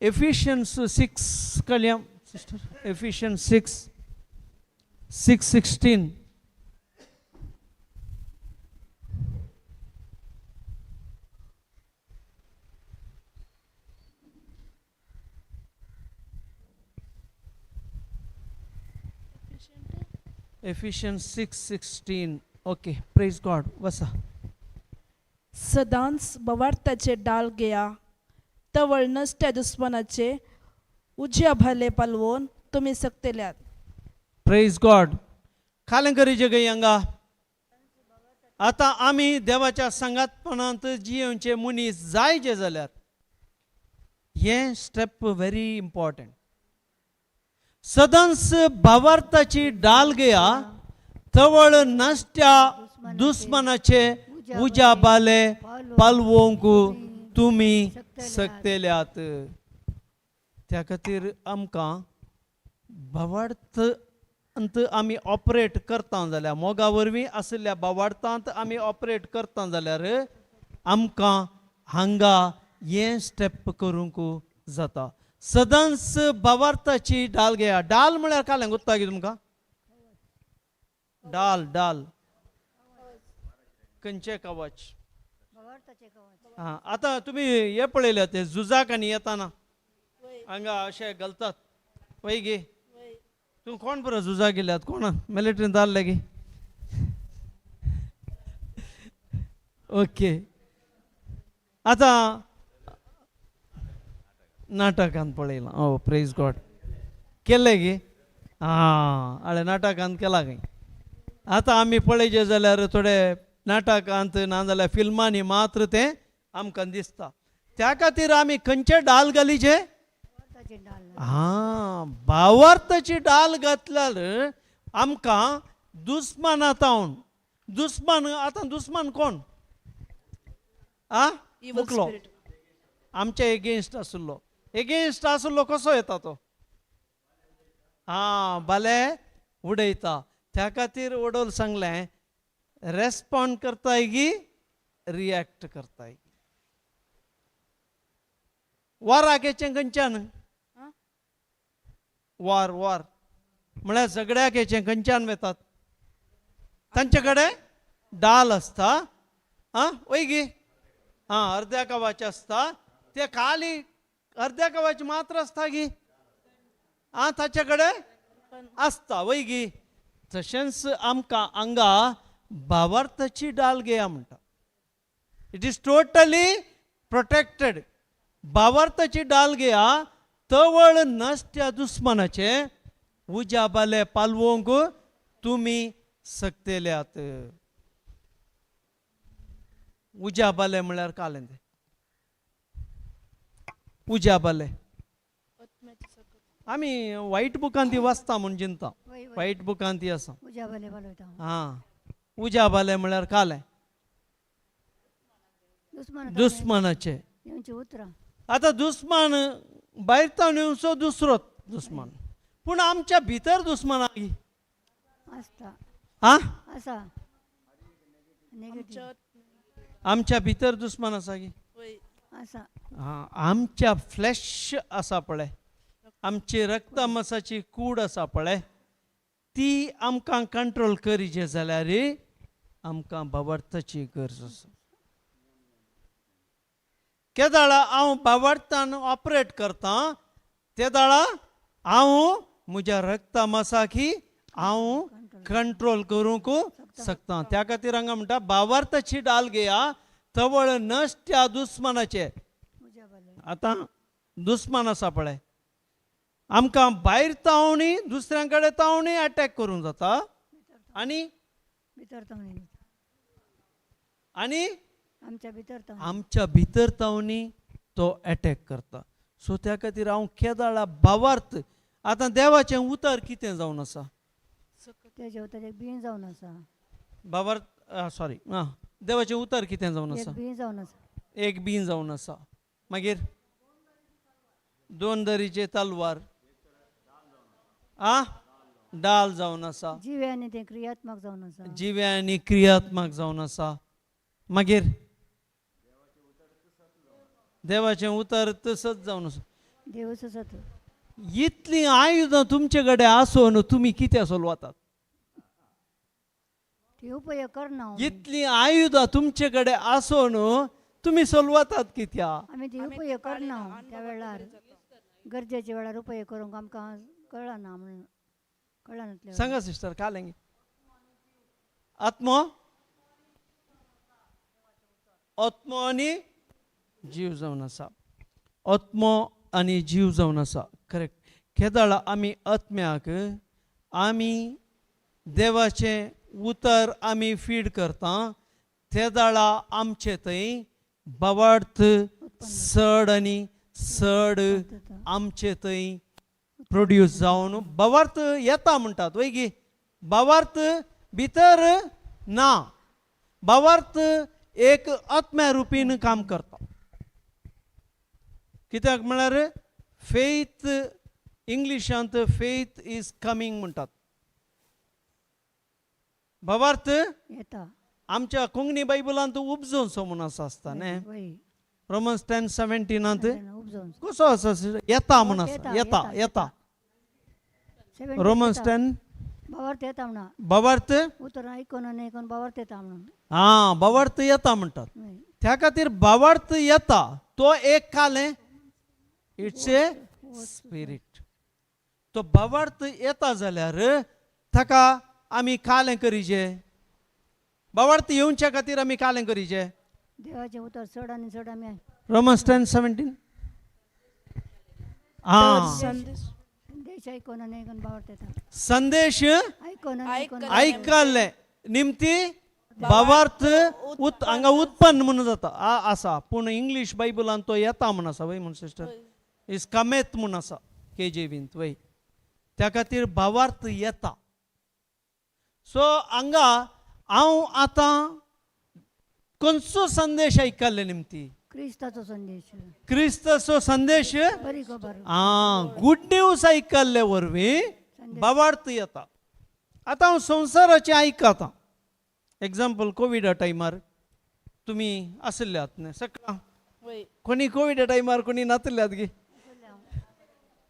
Ephesians 6 कलया sister Ephesians 6:16. Ephesians 6:16. Okay, praise God. वसा सदांच बवार्ताचे डाल घेया तवळ नश्ट्या दुस्मनाचे उज्या भाले पालवून तुमी सकतेल्यात. प्रेज गॉड. खालें करीचे गई हांगा आतां आमी देवाच्या सांगातपणांत जियेवचे मनीस जायचे जाल्यार हें स्टेप व्हेरी इम्पॉर्टंट. सदांच भावार्थाची डाल घेया तवळ नश्ट्या दुस्मनाचे उज्या बाले पालवोंक तुमी सकतेल्यात. त्या खातीर आमकां भावार्थ भावार्थांत आमी ऑपरेट करता जाल्यार, मोगा वरवीं आशिल्ल्या भावार्थांत आमी ऑपरेट करता जाल्यार आमकां हांगा हें स्टेप करूंक जाता. सदांच भावार्थाची डाल घेया. डाल म्हळ्यार कालें गुत्ता गी तुमकां? डाल डाल खंयचें कवच? भावार्थाचें कवच. हां, आतां तुमी हें पळयल्या ते झुजाक आनी येताना हांगा अशे घालतात वय गे? तूं कोण बरो झुजाक गेल्यात? कोण मिलिटरीन जाल्ले गे? ओके, आतां नाटकान पळयलां. ओ प्रेज गॉड, केल्लें गे? आं, हय, नाटकान केलां खंय. आतां आमी पळयचें जाल्यार थोडे नाटकांत नाजाल्यार फिल्मांनी मात्र तें आमकां दिसता. त्या खातीर आमी खंयचे डाल घालीचे? भावार्थाची डाल. आं, भावार्थाची डाल घातल्यार आमकां दुस्माना तावन, दुस्मान, आतां दुस्मान कोण आ? Evil मुकलो spirit. आमच्या एगेन्स्ट आशिल्लो, एगेन्स्ट आशिल्लो कसो येता तो? आं, भले उडयता. त्या खातीर वडोल सांगलें, रेस्पोंड करताय गी रिएक्ट करताय? वाराक येचें खंयच्यान? आं? वार, वार म्हळ्यार झगड्याक येचें खंयच्यान वेतात? तांचे कडेन डाल आसता. आं, वय गी? आं, अर्द्या कवाचे आसता ते, खाली अर्द्या कवाचे मात्र आसता गी? आं, ताचे कडेन आसता वय गी? तशेंच आमकां हांगा भावार्थाची डाल घेया म्हणटा. It is totally protected. भावार्थाची डाल घेया, तवळ नसत्या दुस्मानाचे उज्या बाले पालवंक तुमी सकतेल्यात. उज्या बाले म्हळ्यार कालें तें उज्या बाले. आमी वायट बुकान ती वाचता म्हूण चिंता. वय वय. वायट बुकान ती आसा. उज्या बले पालयता. आं, उज्या बाले म्हळ्यार कालें? दुस्मान. दुस्मानाचे येवची उतरां. आतां दुस्मान भायर तावन येवचो दुसरो दुस्मान, पूण आमच्या भितर दुस्मान आहा. आसता. आं? आसा, नेगेटीव. आमच्या भितर दुस्मान आसा की? वय. आसा. आं, आमच्या फ्लॅश आसा पळय, आमची रक्तमासाची कूड आसा पळय, ती आमकां कंट्रोल करीचे जाल्यार आमकां भावार्थाची गरज आसा. केदाळा हांव भावार्थान ऑपरेट करतां तेदाळा हांव म्हज्या रक्तमासाकी हांव कंट्रोल करूंक शकता. त्या खातीर हांगा म्हणटा, भावार्थाची डाल घेया, तवळ नश्ट्या दुस्मानाचे. उज्या बले. आतां दुस्मान आसा पळय, आमकां भायर तावणी दुसऱ्यां कडेन तावणी अटॅक करूंक जाता आनी भितर तावणी. आनी आमच्या भितर तावणी. आमच्या भितर तावणी तो अटॅक करता. सो त्या खातीर हांव केदाळा भावार्थ, आतां देवाचें उतर कितें जावन आसा? तेजे उतर बीं जावन आसा. भावार्थ, सॉरी, आं, देवाचें उतर कितें जावन एक आसा? बीं जावन आसा. एक बीं जावन आसा. मागीर दोन दरीचे तलवार, आ, डाल जावन आसा. जिवे आनी तें क्रियात्मक जावन आसा. जिवे आनी क्रियात्मक जावन आसा. मागीर देवाचें उतर तसोच जावन आसा. देवूच आसा. इतलीं आयुधां तुमचे कडेन आसून तुमी कितें चलवतात? ती उपयोग करना आमी. इतलीं आयुधां तुमचे कडेन आसून तुमी चलवतात कित्याक? आमी ती उपयोग करना त्या वेळार, गरजेच्या वेळार उपयोग करूंक आमकां कळना म्हणून, कळना. सांगा सिस्टर, कालें आत्मो, आत्मो आनी जीव जावन आसा. आत्मो आनी जीव जावन आसा, करेक्ट. केदाळा आमी आत्म्याक आमी देवाचें उतर आमी फीड करता तेदाळा आमचे थंय भावार्थ चड आनी चड आमचे थंय प्रोड्यूस जावन भावार्थ येता म्हणटात, वय गी? भावार्थ भितर ना, भावार्थ एक आत्म्या रुपीन काम करता. कित्याक म्हळ्यार फेथ, इंग्लिशांत फेथ is coming म्हणटात. भावार्थ येता. आमच्या कोंकणी बायबलांत उपजोवचो म्हूण आसा आसता न्ही. वय. रोमन्स 10:17 उपजोवन कसो आसा, येता म्हूण आसा, येता, येता येता, येता. 17 रोमन्स येता. 10 भावार्थ येता म्हणा. भावार्थ उतरां आयकून आनी आयकून भावार्थ येता म्हणून. आं, भावार्थ येता म्हणटात. वय. त्या खातीर भावार्थ येता तो एक कालें, it's a spirit. तो भावार्थ येता जाल्यार ताका आमी कालें करीचे, भावार्थ येवच्या खातीर आमी कालें करीचे. देवाचें उतर चड आनी चड आमी रोमन्स 10:17. आं, संदेश संदेश आयकून आनी आयकून भावार्थ येता. संदेश आयकून आनी आयकून आयकल्लें निमती भावार्थ हांगा उत्पन्न म्हणून जाता आसा, पूण इंग्लीश बायबलान तो येता म्हूण आसा वय म्हूण सिस्टर, is कमेत म्हूण आसा के जे बींत वय. त्या खातीर भावार्थ येता. सो हांगा हांव आतां खंयचो संदेश आयकल्ले निमती? क्रिस्ताचो संदेश. क्रिस्ताचो संदेश. बरी खबर. आं, गुड न्यूज आयकल्ले वरवीं भावार्थ येता. आतां हांव संवसाराचें आयकतां. एग्जाम्पल, कोविडा टायमार तुमी आसल्यात न्ही सकाळ, वय. कोणी कोविडा टायमार कोणी नातल्यात गी?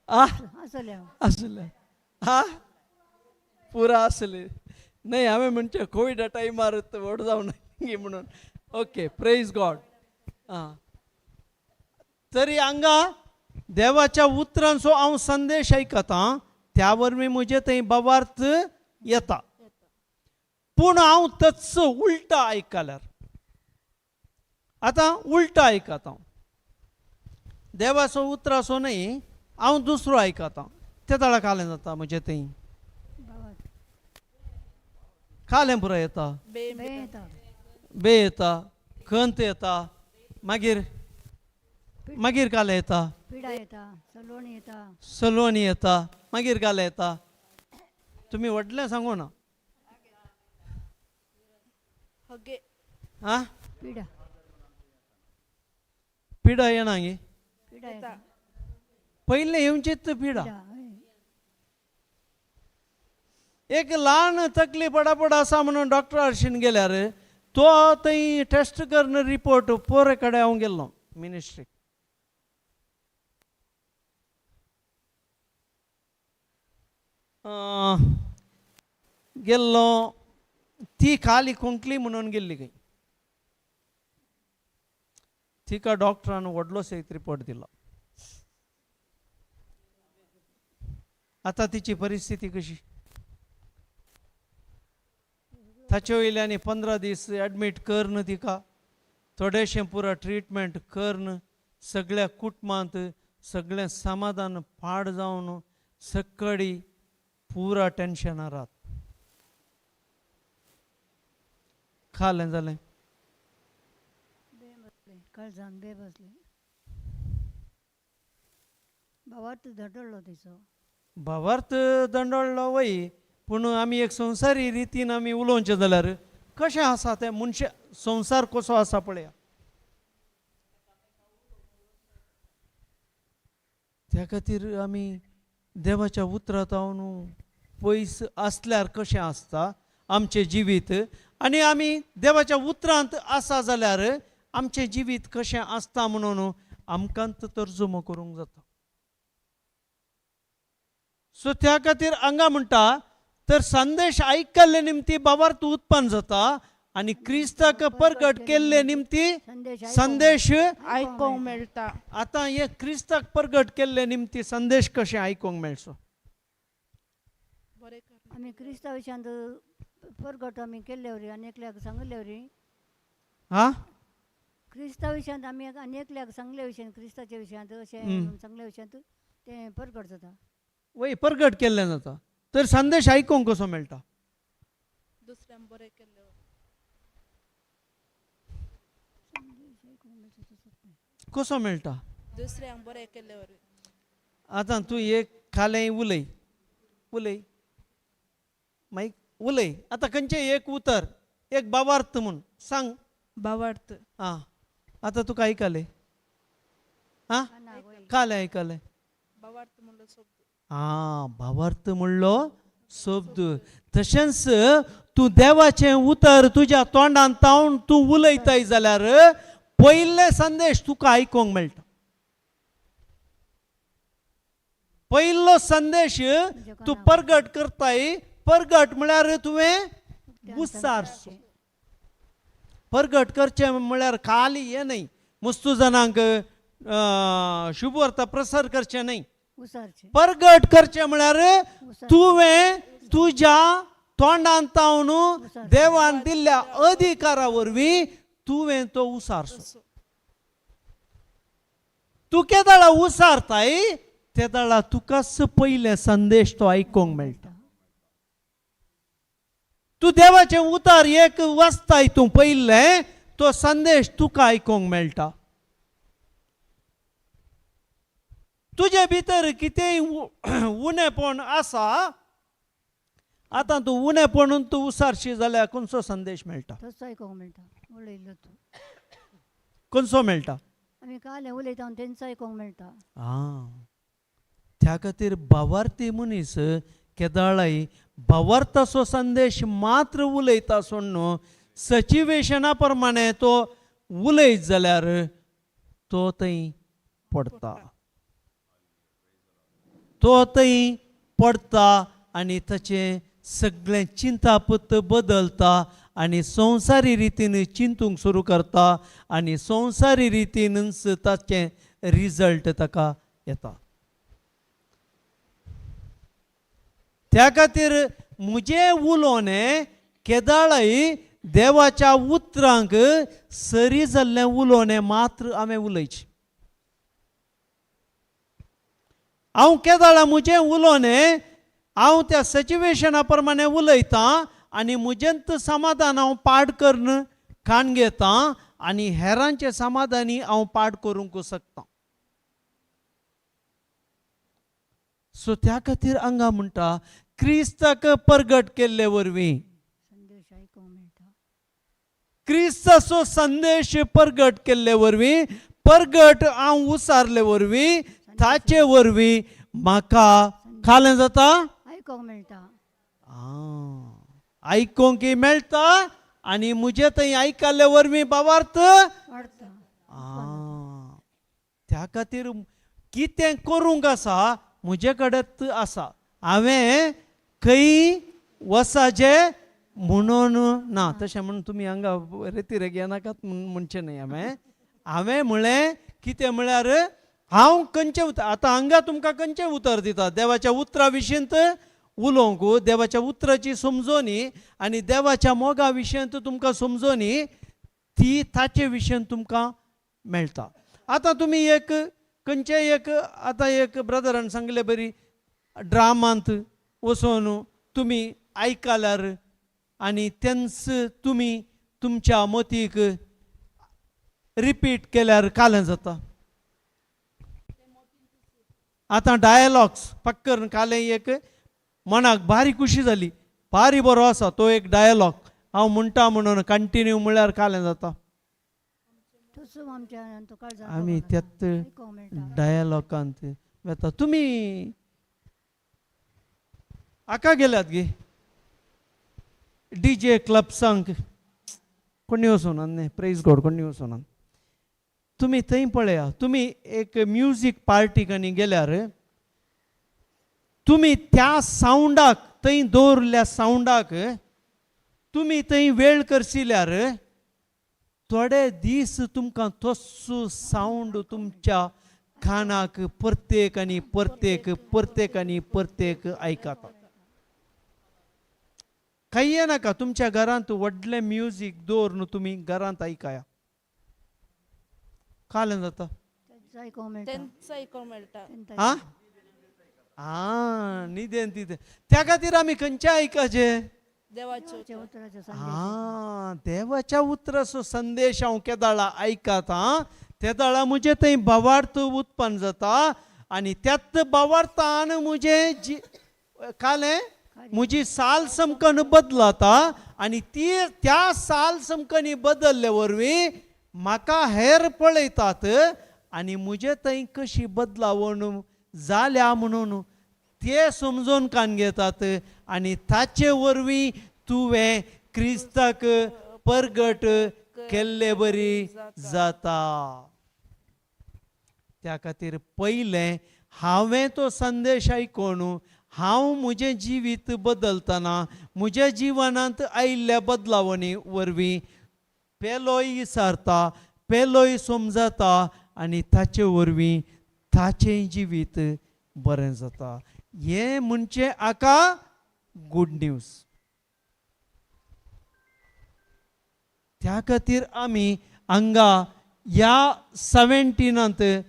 आ, आसले हांव. आसले, हा पुरा आसले न्हय. हांवें म्हणचें कोविडा टायमार व्हड जावन गी म्हणून. Okay, praise God. आं, तरी हांगा देवाच्या उतरांचो हांव संदेश आयकतां, त्या वरवीं म्हजे थंय भावार्थ येता. पूण हांव तत्स उल्टा आयकल्यार, आतां उल्टा आयकता, देवाचो उतराचो न्हय, हांव दुसरो आयकता, ते तळा कालें जाता म्हजे थंय, भावार्थ कालें पुरो येता, बे बे येता, बे येता, खंत येता, मागीर मागीर कालें येता, पिडा येता, सलोणी येता, सलोनी येता, मागीर कालें येता. तुमी व्हडलें सांगू ना. हगे. आं, पिडा पिडा येना गे, पिडा येता, पयलें येवचीच पिडा. पिडा हय. एक ल्हान तकली पडापड आसा म्हणून डॉक्टरा हरशीन गेल्यार तो थंय टेस्ट करून रिपोर्ट पोरे कडेन हांव गेल्लो मिनिस्ट्रीक. गेल्लो, ती खाली खोंकली म्हणून गेल्ली खंय, तिका डॉक्टरान व्हडलो एक रिपोर्ट दिलो. आतां तिची परिस्थिती कशी, ताचे वयल्यान 15 दीस एडमीट करन तिका, थोडेशें पुरो ट्रिटमेंट करन, सगळ्या कुटुंबांत सगळें समाधान पाड जावन सकाळी पुरा टेंशनां रात खालें जालें. बे बसले कळजान बे बसले, भावार्थ धडडलो तिचो. भावार्थ दंडळ्ळो वय, पूण आमी एक संवसारी रितीन आमी उलोवचें जाल्यार कशें आसा तें मनशा संवसार कसो आसा पळया. त्या खातीर आमी देवाच्या उतरांत हांव पयस आसल्यार कशें आसता आमचें जिवीत, आनी आमी देवाच्या उतरांत आसा जाल्यार आमचें जिवीत कशें आसता म्हणून आमकां तर्जुमो करूंक जाता. सो त्या खातीर हांगा म्हणटा तर संदेश आयकल्ले निमती भावार्थ उत्पन्न जाता आनी क्रिस्ताक परगट केल्ले निमती संदेश संदेश आयकूंक मेळटा. आतां हे क्रिस्ताक परगट केल्ले निमती संदेश कशें आयकूंक मेळचो? बरें कर. आमी क्रिस्ता विशयांत परगट आमी केल्ले वरी आनी एकल्याक सांगले वरी. हा, क्रिस्ता विशयांत आमी आनी एकल्याक सांगले विशयान, क्रिस्ताच्या विशयांत अशें सांगले विशयांत तें परगट जाता. वय परगट केल्लें जाता. तर संदेश आयकूंक कसो मेळटा? दुसऱ्यांक बरें केल्ले वरवीं. कसो मेळटा? दुसऱ्यांक बरें केल्ले वरवीं. आतां तूं एक खालें उलय उलय मागीर उलय, आतां खंयचें एक उतर एक भावार्थ म्हूण सांग. भावार्थ. आं, आतां तुका आयकलें? आं, कालें आयकलें? भावार्थ म्हणलो शब्द. आं, भावार्थ म्हणलो शब्द. तशेंच तूं देवाचें उतर तुज्या तोंडान तावन तूं उलयताय जाल्यार पयले संदेश तुका आयकूंक मेळटा. पयलो संदेश तूं परगट करताय. परगट म्हळ्यार तुवें उसारचो. परगट करचें म्हळ्यार खाली हें न्हय, मुस्तू जणांक शुभवार्ता प्रसार करचें न्हय. उसारचें. परगट करचें म्हळ्यार तुवें तुज्या तोंडान तावन देवान दिल्ल्या अधिकारा वरवीं तुवें तो उसारचो. तूं केदाळा उसारताय तेदाळा तुकाच पयले संदेश तो आयकूंक मेळटा. तूं देवाचें उतार एक वाचताय तूं पयलें तो संदेश तुका आयकूंक मेळटा. तुजे भितर कितेंय उणेपण आसा, आतां तूं उणेपण तूं उसारशी जाल्यार खंयचो संदेश मेळटा? तसो आयकूंक मेळटा उलयल्लो तूं. खंयचो मेळटा? आमी काल उलयता तेंचो आयकूंक मेळटा. आं, त्या खातीर भावार्थी मनीस केदाळाय भावार्थाचो संदेश मात्र उलयता सोडून सचिवेशना प्रमाणे तो उलयत जाल्यार तो थंय पडटा, तो थंय पडटा आनी ताचें सगळें चिंतापत बदलता आनी संवसारी रितीन चिंतूंक सुरू करता आनी संवसारी रितीनच ताचें रिजल्ट ताका येता. त्या खातीर म्हजें उलोवणें केदाळय देवाच्या उतरांक सरी जाल्लें उलोवणें मात्र हांवें उलयचें. हांव केदाळा म्हजें उलोवणें हांव त्या सिच्युएशना प्रमाणे उलयतां आनी म्हजेंत समाधान हांव पाड करून काण घेतां आनी हेरांचें समाधानी हांव पाड करूंक शकता. सो त्या खातीर हांगा म्हणटा क्रिस्ताक परगट केल्ले वरवीं, संदेश आयकूंक मेळटा. क्रिस्ताचो संदेश परगट केल्ले वरवीं, परगट हांव उसारले वरवीं, ताचे वरवीं म्हाका खालें जाता, आयकूंक मेळटा. आयकूंक मेळटा आनी म्हजें थंय आयकल्ले वरवीं भावार्थ वाडटा. त्या खातीर कितें करूंक आसा म्हजे कडेन आसा, हांवें खंय वसाचें म्हणून ना. तशें म्हणून तुमी हांगा रेती रे घेनाकात म्हणचें न्हय. हांवें हांवें म्हळें कितें म्हळ्यार हांव खंयचें उतर आतां हांगा तुमकां खंयचें उतर दिता, देवाच्या उतरा विशींत उलोवंक, देवाच्या उतराची समजोनी आनी देवाच्या मोगा विशयांत तुमकां समजोनी ती ताचे विशयान तुमकां मेळटा. आतां तुमी एक खंयचें एक आतां एक ब्रदरान सांगले बरी ड्रामांत वचोन तुमी आयकल्यार आनी तेंच तुमी तुमच्या मतीक रिपीट केल्यार कालें जाता. आतां डायलॉग्स पक्कर कालें एक मनाक भारी खुशी जाली, भारी बरो आसा तो एक डायलॉग हांव म्हणटा म्हणून कंटिन्यू म्हळ्यार कालें जाता. आमी त्याच डायलॉगांत वता. तुमी हाका गेल्यात गे डी जे क्लब्सांक कोणी वचोना न्ही, प्रेज गॉड कोणी वचोना. तुमी थंय पळया, तुमी एक म्युजीक पार्टीक आनी गेल्यार तुमी त्या सावंडाक थंय दवरिल्ल्या सावंडाक तुमी थंय वेळ करशिल्यार थोडे दीस तुमकां तस्सो सावंड तुमच्या कानाक प्रत्येक आनी प्रत्येक प्रत्येक आनी प्रत्येक आयकता. कांय नाका तुमच्या घरांत व्हडलें म्युजीक दवरून तुमी घरांत आयकया कालें जाता. आं आं न्हिदेन तिदें. त्या खातीर आमी खंयचें आयकाचें? आं, देवाच्या उतराचो संदेश हांव केदाळा आयकता तेदाळा म्हजें थंय भावार्थ उत्पन्न जाता आनी त्याच भावार्थान म्हजें जी कालें म्हजी साल समकन बदलता आनी ती त्या साल समकनी बदल्ले वरवीं म्हाका हेर पळयतात आनी म्हजे थंय कशी बदलावण जाल्या म्हणून ते समजून कान घेतात आनी ताचे वरवीं तुवें क्रिस्ताक परगट केल्ले बरी जाता. त्या खातीर पयलें हांवें तो संदेश आयकून हांव म्हजें जिवीत बदलतना म्हज्या जिवनांत आयिल्ल्या बदलावणी वरवीं पेलोय विसारता, पेलोय समजता आनी ताचे वरवीं ताचें जिवीत बरें जाता. हें म्हणजे हाका गूड न्यूज. त्या खातीर आमी हांगा ह्या 17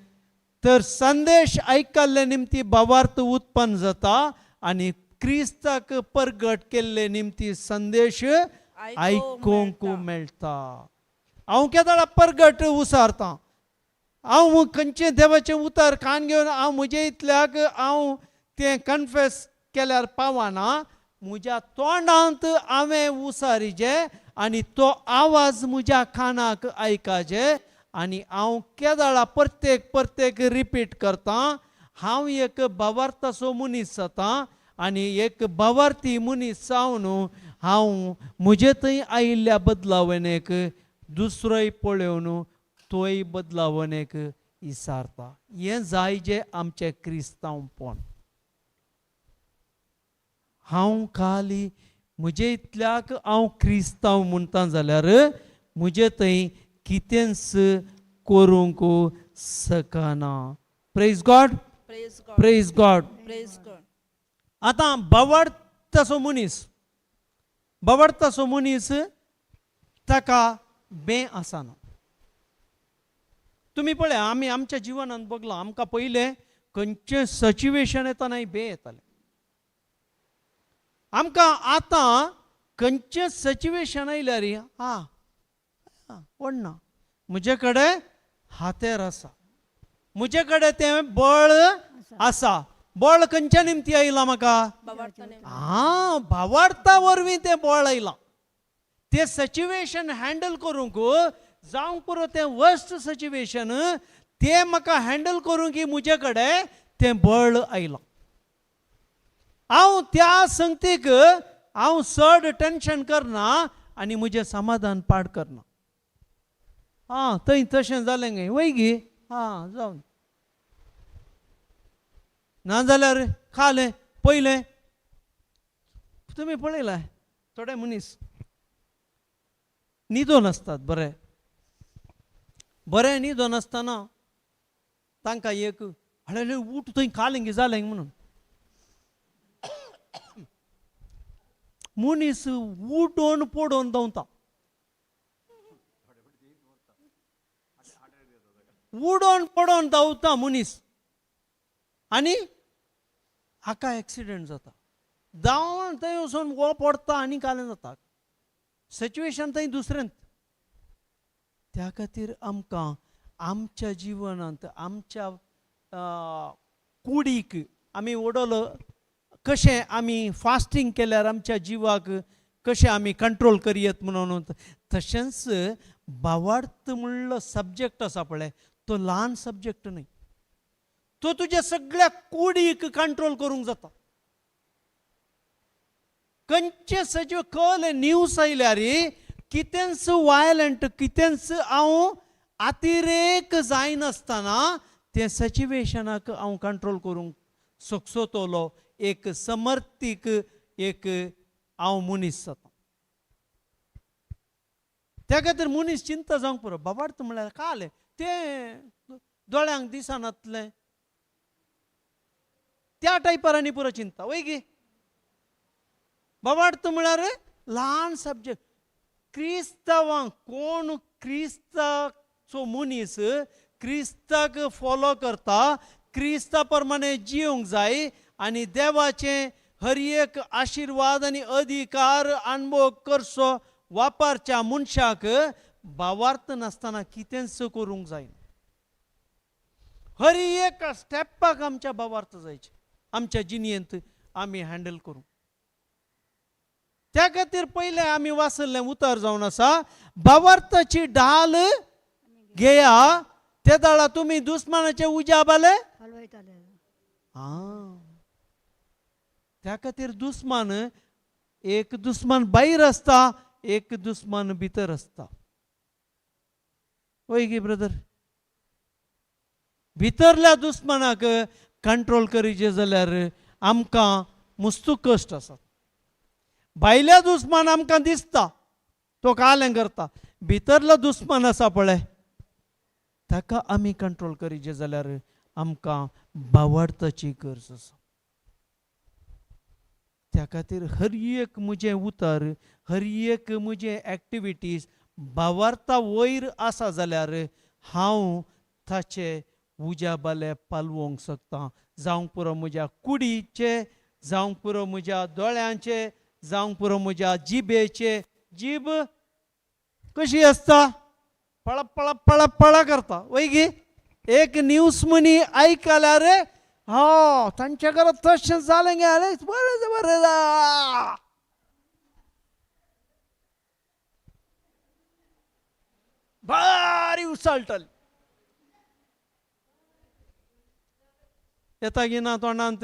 तर संदेश आयकल्ले निमती भावार्थ उत्पन्न जाता आनी क्रिस्ताक परगट केल्ले निमती संदेश आयकूंक मेळटा. हांव केदाळा परगट उसारता, हांव खंयचें देवाचें उतर कान घेवन हांव म्हजे इतल्याक हांव तें कन्फेस केल्यार पावना, म्हज्या तोंडांत हांवें उसारीचे आनी तो आवाज म्हज्या कानाक आयकाचे आनी हांव केदाळा प्रत्येक प्रत्येक रिपीट करता. हांव एक भावार्थाचो मनीस जाता आनी एक भावार्थी मनीस जावन हांव म्हजे थंय आयिल्ल्या बदलावणेक दुसरोय पळोवन तोय बदलावणेक इसारता. हें जाय जें आमचें क्रिस्तांवपण. हांव खाली म्हजे इतल्याक हांव क्रिस्तांव म्हणटा जाल्यार म्हजे थंय कितेंच करूंक शकना. Praise God, praise God. आतां बावडतासो मनीस, बावडतासो मनीस ताका बें आसना. तुमी पळय आमी आमच्या जिवनांत बगलां, आमकां पयलें खंयचें सिच्युएशन येतना बे येतालें. आमकां आतां खंयचें सिच्युएशन आयल्यार आं व्हडना, म्हजे कडेन हातेर आसा, म्हजे कडेन तें बळ आसा. बळ खंयच्या निमती आयलां म्हाका? आं, भावार्था वरवीं तें बळ आयलां. तें सिच्युएशन हँडल करूंक जावंक पुरो, तें वर्स्ट सिच्युएशन तें म्हाका हँडल करूंक म्हजे कडेन तें बळ आयलां. हांव त्या संगतीक हांव चड टेंशन करना आनी म्हजें समाधान पाड करना. आं थंय तशें जालें गे वय गे, आं जावन ना जाल्यार खालें पयलें. तुमी पळयलां थोडे मनीस न्हिदोन आसतात, बरें बरें न्हिदोन आसतना तांकां एक हळू उठ थंय खालें गे जालें म्हणून मनीस उठोवन पडोवन दवता, उडोवन पडोवन धांवता मनीस आनी हाका एक्सिडंट जाता. धांवन थंय वचून हो पडटा आनी कालें जाता, सिच्युएशन थंय दुसरेंच. त्या खातीर आमकां आमच्या जिवनांत आमच्या कुडीक आमी उडोवलो कशें आमी फास्टींग केल्यार आमच्या जिवाक कशें आमी कंट्रोल करयत म्हणून, तशेंच भावार्थ म्हणलो सब्जेक्ट आसा पळय तो ल्हान सब्जेक्ट न्हय, तो तुज्या सगळ्या कुडीक कंट्रोल करूंक जाता. खंयचें सजीव कळ्ळें न्यूज आयल्यार कितेंच वायलंट कितेंच हांव अतिरेक जायनासतना तें सिच्युएशनाक हांव कंट्रोल करूंक शकतलो, एक समर्थीक एक हांव मनीस जाता. त्या खातीर मनीस चिंता जावंक पुरो. बाबार्थ म्हळ्यार कालें तें दोळ्यांक दिसनातलें त्या टायपार आनी पुरो चिंता वय गे. बाबार्थ म्हळ्यार ल्हान सब्जेक्ट. क्रिस्तांवांक कोण क्रिस्ताचो मनीस क्रिस्ताक फॉलो करता, क्रिस्ता प्रमाणे जिवंक जाय आनी देवाचें हर एक आशिर्वाद आनी अधिकार अणभव करचो वापरच्या मनशाक भावार्थ नासतना कितेंच करूंक जायना. हर एक स्टेपाक आमच्या भावार्थ जायचे, आमच्या जिणेंत आमी हँडल करूंक. त्या खातीर पयलें आमी वाचल्लें उतर जावन आसा, भावार्थाची ढाल घेया ते दाळा तुमी दुस्मानाचे उज्या बाले. आं, त्या खातीर दुस्मान, एक दुस्मान भायर आसता, एक दुस्मान भितर आसता. वय गी ब्रदर? भितरल्या दुस्मानाक कंट्रोल करीचे जाल्यार आमकां मुस्तू कश्ट आसात. भायल्या दुस्मान आमकां दिसता, तो कालें करता. भितरलो दुस्मान आसा पळय, ताका आमी कंट्रोल करीचे जाल्यार आमकां बावडताची गरज आसा. त्या खातीर हर एक म्हजें उतर, हर एक म्हजें एक्टिविटीज बावार्ता वयर आसा जाल्यार हांव ताचे उज्या बाले पालवंक शकता. जावंक पुरो म्हज्या कुडीचे, जावंक पुरो म्हज्या दोळ्यांचे, जावंक पुरो म्हज्या जिबेचे. जीब कशी आसता? पळा पळा पळा पळा करता वय गी? एक न्यूज मनी आयकल्यार हो तांच्या घरात तशें जालें गे, अरे बरें बरें. भारी उसळटली येता गी ना तोंडांत?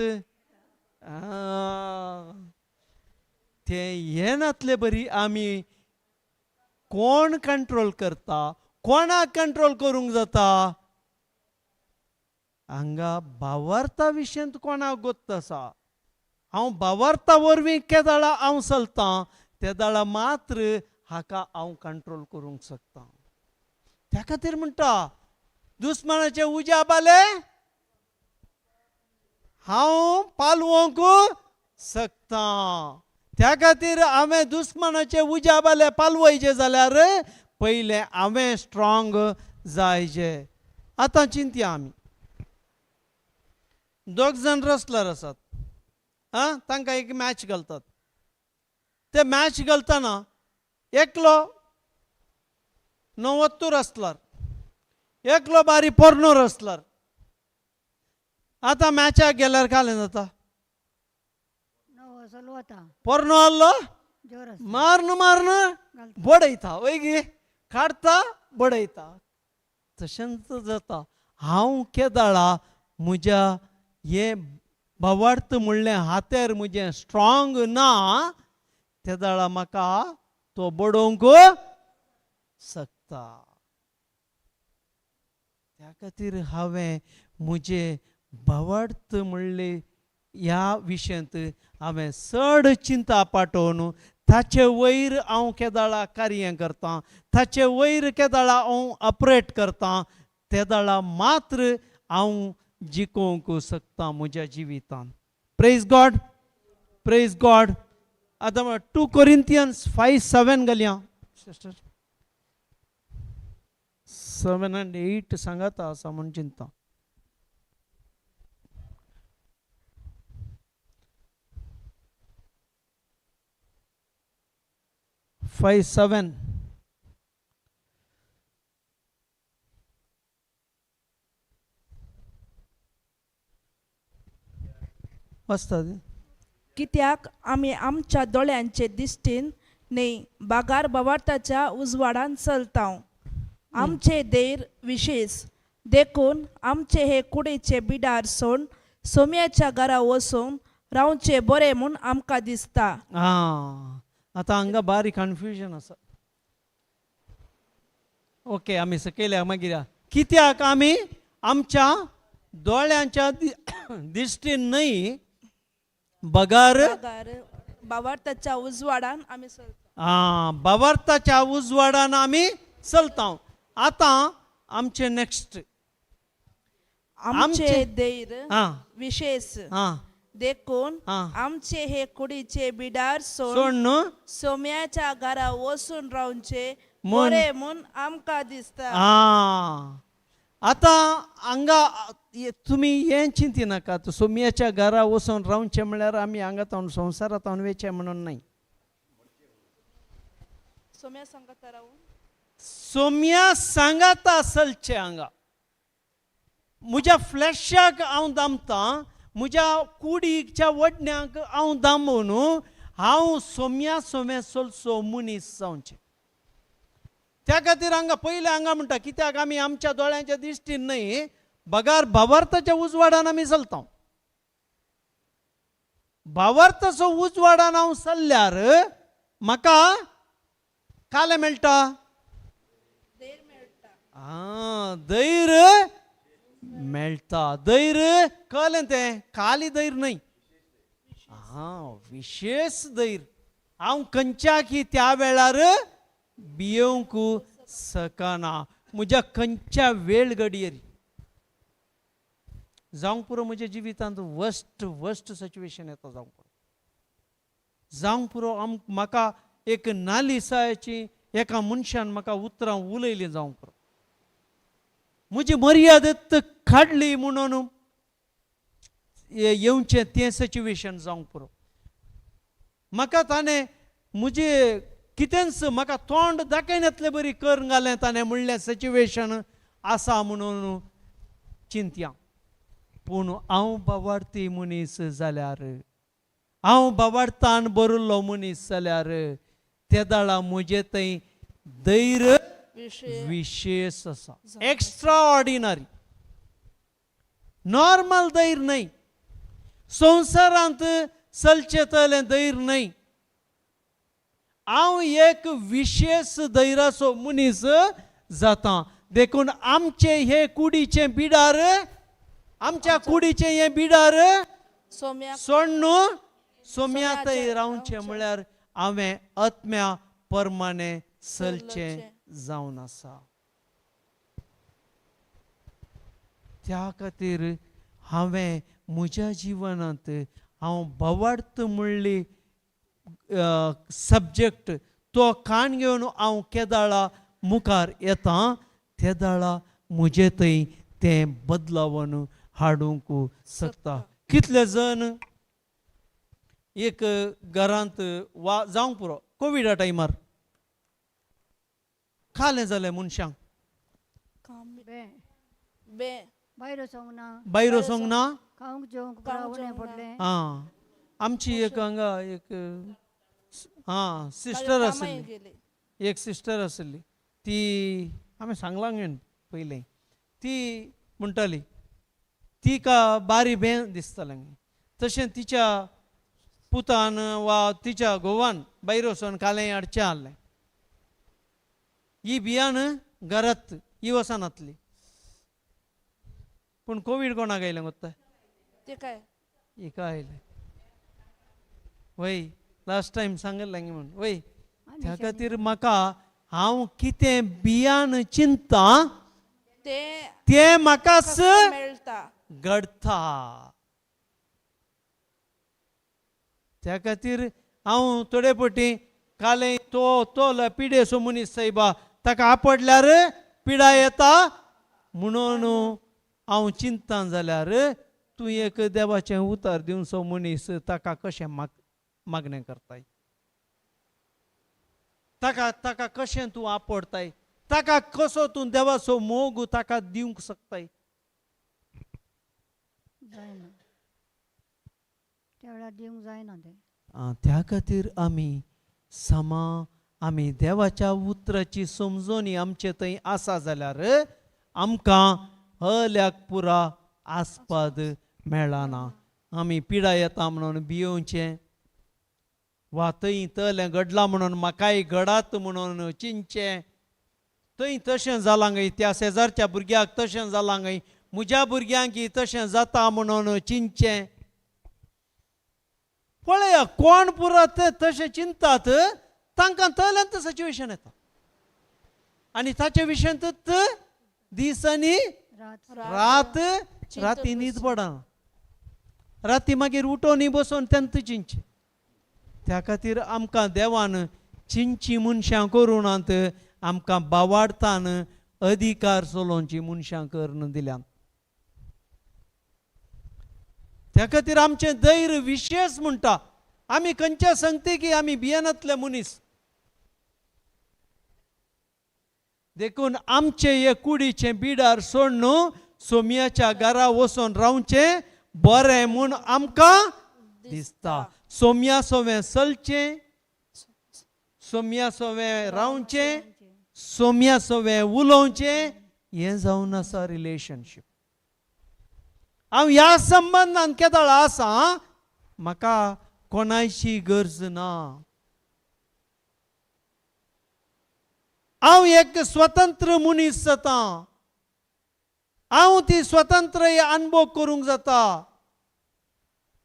तें येनातले बरी आमी कोण कंट्रोल करता? कोणाक कंट्रोल करूंक जाता? हांगा बावार्ता विशयांत कोणाक गोत्त आसा? हांव बावार्ता वरवीं केदाळा हांव चलतां तेदाळा मात्र हाका हांव कंट्रोल करूंक शकता. त्या खातीर म्हणटा दुस्मानाचे उज्या बाले हांव पालवंक शकता. त्या खातीर हांवें दुस्मानाचे उज्या बाले पालवयचे जाल्यार पयलें हांवें स्ट्रॉंग जायचे. आतां चिंतया, आमी दोग जाण रसलर आसात, आं, तांकां एक मॅच घालतात. ते मॅच घालतना एकलो 90 रसलर, एकलो बारी पोरणो रसलर. आतां मॅचाक गेल्यार कालें जाता? पोरणो आहलो मारून मारून बडयता, वय गी? काडटा बडयता. तशेंच जाता. हांव केदाळा म्हज्या हें भावार्थ म्हणलें हातेर म्हजें स्ट्रॉंग ना तेदाळा म्हाका तो बडोवंक शकता. त्या खातीर हांवें म्हजें भावार्थ म्हणलें ह्या विशयांत हांवें चड चिंता पाठोवन ताचे वयर हांव केदाळा कार्य करतां, ताचे वयर केदाळा हांव ऑपरेट करतां, तेदाळा मात्र हांव जिकोवंक शकता म्हज्या जिवितांत. Praise God, praise God. आतां 2 Corinthians 5:7 घालया सिस्टर. 7 आनी 8 सांगाता आसा म्हूण चिंता. 5:7. वाचता? कित्याक आमी आमच्या दोळ्यांचे दिश्टीन न्हय बागार बावार्थाच्या उजवाडान चलता. आमचे देर विशेष देखून आमचे हे कुडीचे बिडार सोड सोम्याच्या घरा वचून रावचे बरें म्हूण आमकां दिसता. आं, आतां हांगा बारीक कन्फ्युजन आसा. ओके, आमी सकयल्या मागीर. कित्याक आमी आमच्या दोळ्यांच्या दिश्टीन न्हय बगर बगार बावार्थाच्या उजवाडान आमी चलता. आं, बावार्थाच्या उजवाडान आमी चलता. आतां आमचें नेक्स्ट आमचे देर आं विशेष आं देखून आं आमचे हे कुडीचे बिडार सोड सोड न्हू सोम्याच्या घरा वचून रावचे म्हूण बरें म्हूण आमकां दिसता. आं, आतां हांगा तुमी हें चिंतिनाकात, सोम्याच्या घरा वचून रावचें म्हळ्यार आमी हांगा तावन संवसारांत तावन वयचें म्हणून न्हय. सोम्या सांगता रावून सोम्या सांगाता चलचें. हांगा म्हज्या फ्लॅशाक हांव दामतां, म्हज्या कुडीच्या वडण्याक हांव दामून हांव सोम्या सोम्या चलचो मनीस जावचें. त्या खातीर हांगा पयलें हांगा म्हणटा कित्याक आमी आमच्या दोळ्यांच्या दिश्टीन न्हय बगार भावार्थाच्या उजवाडान आमी चलता. भावार्थाचो उजवाडान हांव चल्ल्यार म्हाका कालें मेळटा, आं धैर्य मेळटा. धैर्य कळ्ळें तें, खाली धैर्य न्हय, आं विशेश धैर्य. हांव खंयच्याकी त्या वेळार भियोवंक शकना, म्हज्या खंयच्या वेळ घडयेर जावंक पुरो. म्हज्या जिवितांत वर्स्ट वर्स्ट सिच्युएशन येता, जावंक पुरो, जावंक पुरो. म्हाका एक नालिसायची एका मनशान म्हाका उतरां उलयलीं, जावंक पुरो, म्हजी मर्याद काडली म्हणून येवचें तें सिच्युएशन जावंक पुरो. म्हाका ताणें म्हजे कितेंच म्हाका तोंड दाखयनातले बरी करून घालें ताणें म्हणलें सिच्युएशन आसा म्हणून चिंतया. पूण हांव बावार्थी मनीस जाल्यार, हांव बावार्थान भरिल्लो मनीस जाल्यार तेदाळा म्हजे थंय धैर्य विशेश आसा, एक्स्ट्रा ऑर्डिनरी, नॉर्मल धैर्य न्हय, संवसारांत चलचें तलें धैर्य न्हय. हांव एक विशेश धैर्याचो मनीस जाता. देखून आमचे हे कुडीचें बिडार, आमच्या कुडीचें हें बिडार सोडणू सोम्या थंय रावचें म्हळ्यार हांवें आत्म्या परमाने चलचें जावन आसा. त्या खातीर हांवें म्हज्या जिवनांत हांव भावार्थ म्हणली सब्जेक्ट तो काण घेवन हांव केदाळा मुखार येता, तेदाळा म्हजे थंय तें बदलावन हाडूंक शकता. कितले जण एक घरांत वा जावंक पुरो कोविडा टायमार खालें जालें मनशांक, भायर वचोंक ना, भायर वचोंक ना, खावंक जेवंक उणें पडलें. आं आमची एक हांगा एक आं सिस्टर आशिल्ली, एक सिस्टर आशिल्ली, ती आमी सांगलां घेवन पयलें, ती म्हणटाली तिका बारी बें दिसतालें, तशें तिच्या पुतान वा तिच्या घोवान भायर वचोन कालें हाडचें आहलें, ही बियान घरात ही वचनातली. पूण कोवीड कोणाक आयलें गोत्ता? हिका आयलें. वय लास्ट टायम सांगलें म्हूण वय. त्या खातीर म्हाका हांव कितें बियान चिंता तें म्हाकाच घडता. त्या खातीर हांव थोडे पटी कालें तो तो पिडेसो मनीस सायबा ताका आपडल्यार पिडा येता म्हणून हांव चिंता जाल्यार तूं एक देवाचें उतर दिवचो मनीस ताका कशें मागणें करताय, ताका ताका कशें तूं आपडताय, ताका कसो तूं देवाचो मोग ताका दिवंक शकताय? जायना त्या वेळार दिवंक जायना तें. त्या खातीर आमी समा आमी देवाच्या उतराची समजणी आमचे थंय आसा जाल्यार आमकां हल्याक पुरा आस्पाद मेळना. आमी पिडा येता म्हणून भियोवचें वा थंय तलें घडलां म्हणून म्हाकाय घडात म्हणून चिंतचें, थंय तशें जालां गाय त्या शेजारच्या भुरग्याक तशें जालां गाय म्हज्या भुरग्यांक तशें जाता म्हणून चिंतचें. पळया कोण पुरा ते तशें चिंतात तांकां तल्यांत सिच्युएशन येता आनी ताचे विशयांत दीस आनी रात राती न्हीद पडना, राती मागीर उठोन बसोन तेंत चिंतचें. त्या खातीर आमकां देवान चिंची मनशां करुणांत आमकां बावाडतान अधिकार चलोवची मनशां करून दिल्यात. त्या खातीर आमचें धैर्य विशेश म्हणटा. आमी खंयच्या सांगते की आमी भियेनातले मनीस, देखून आमचे हे कुडीचें बिडार सोडून सोम्याच्या घरा वचून रावचें बरें म्हूण आमकां दिसता. सोम्या सोवें चलचें, सोम्या सोवें रावचें, सोम्या सोवें उलोवचें, हें जावन आसा रिलेशनशीप. हांव ह्या संबंदान केदळ आसा म्हाका कोणायची गरज ना, हांव एक स्वतंत्र मनीस जाता, हांव ती स्वतंत्र अनुभव करूंक जाता,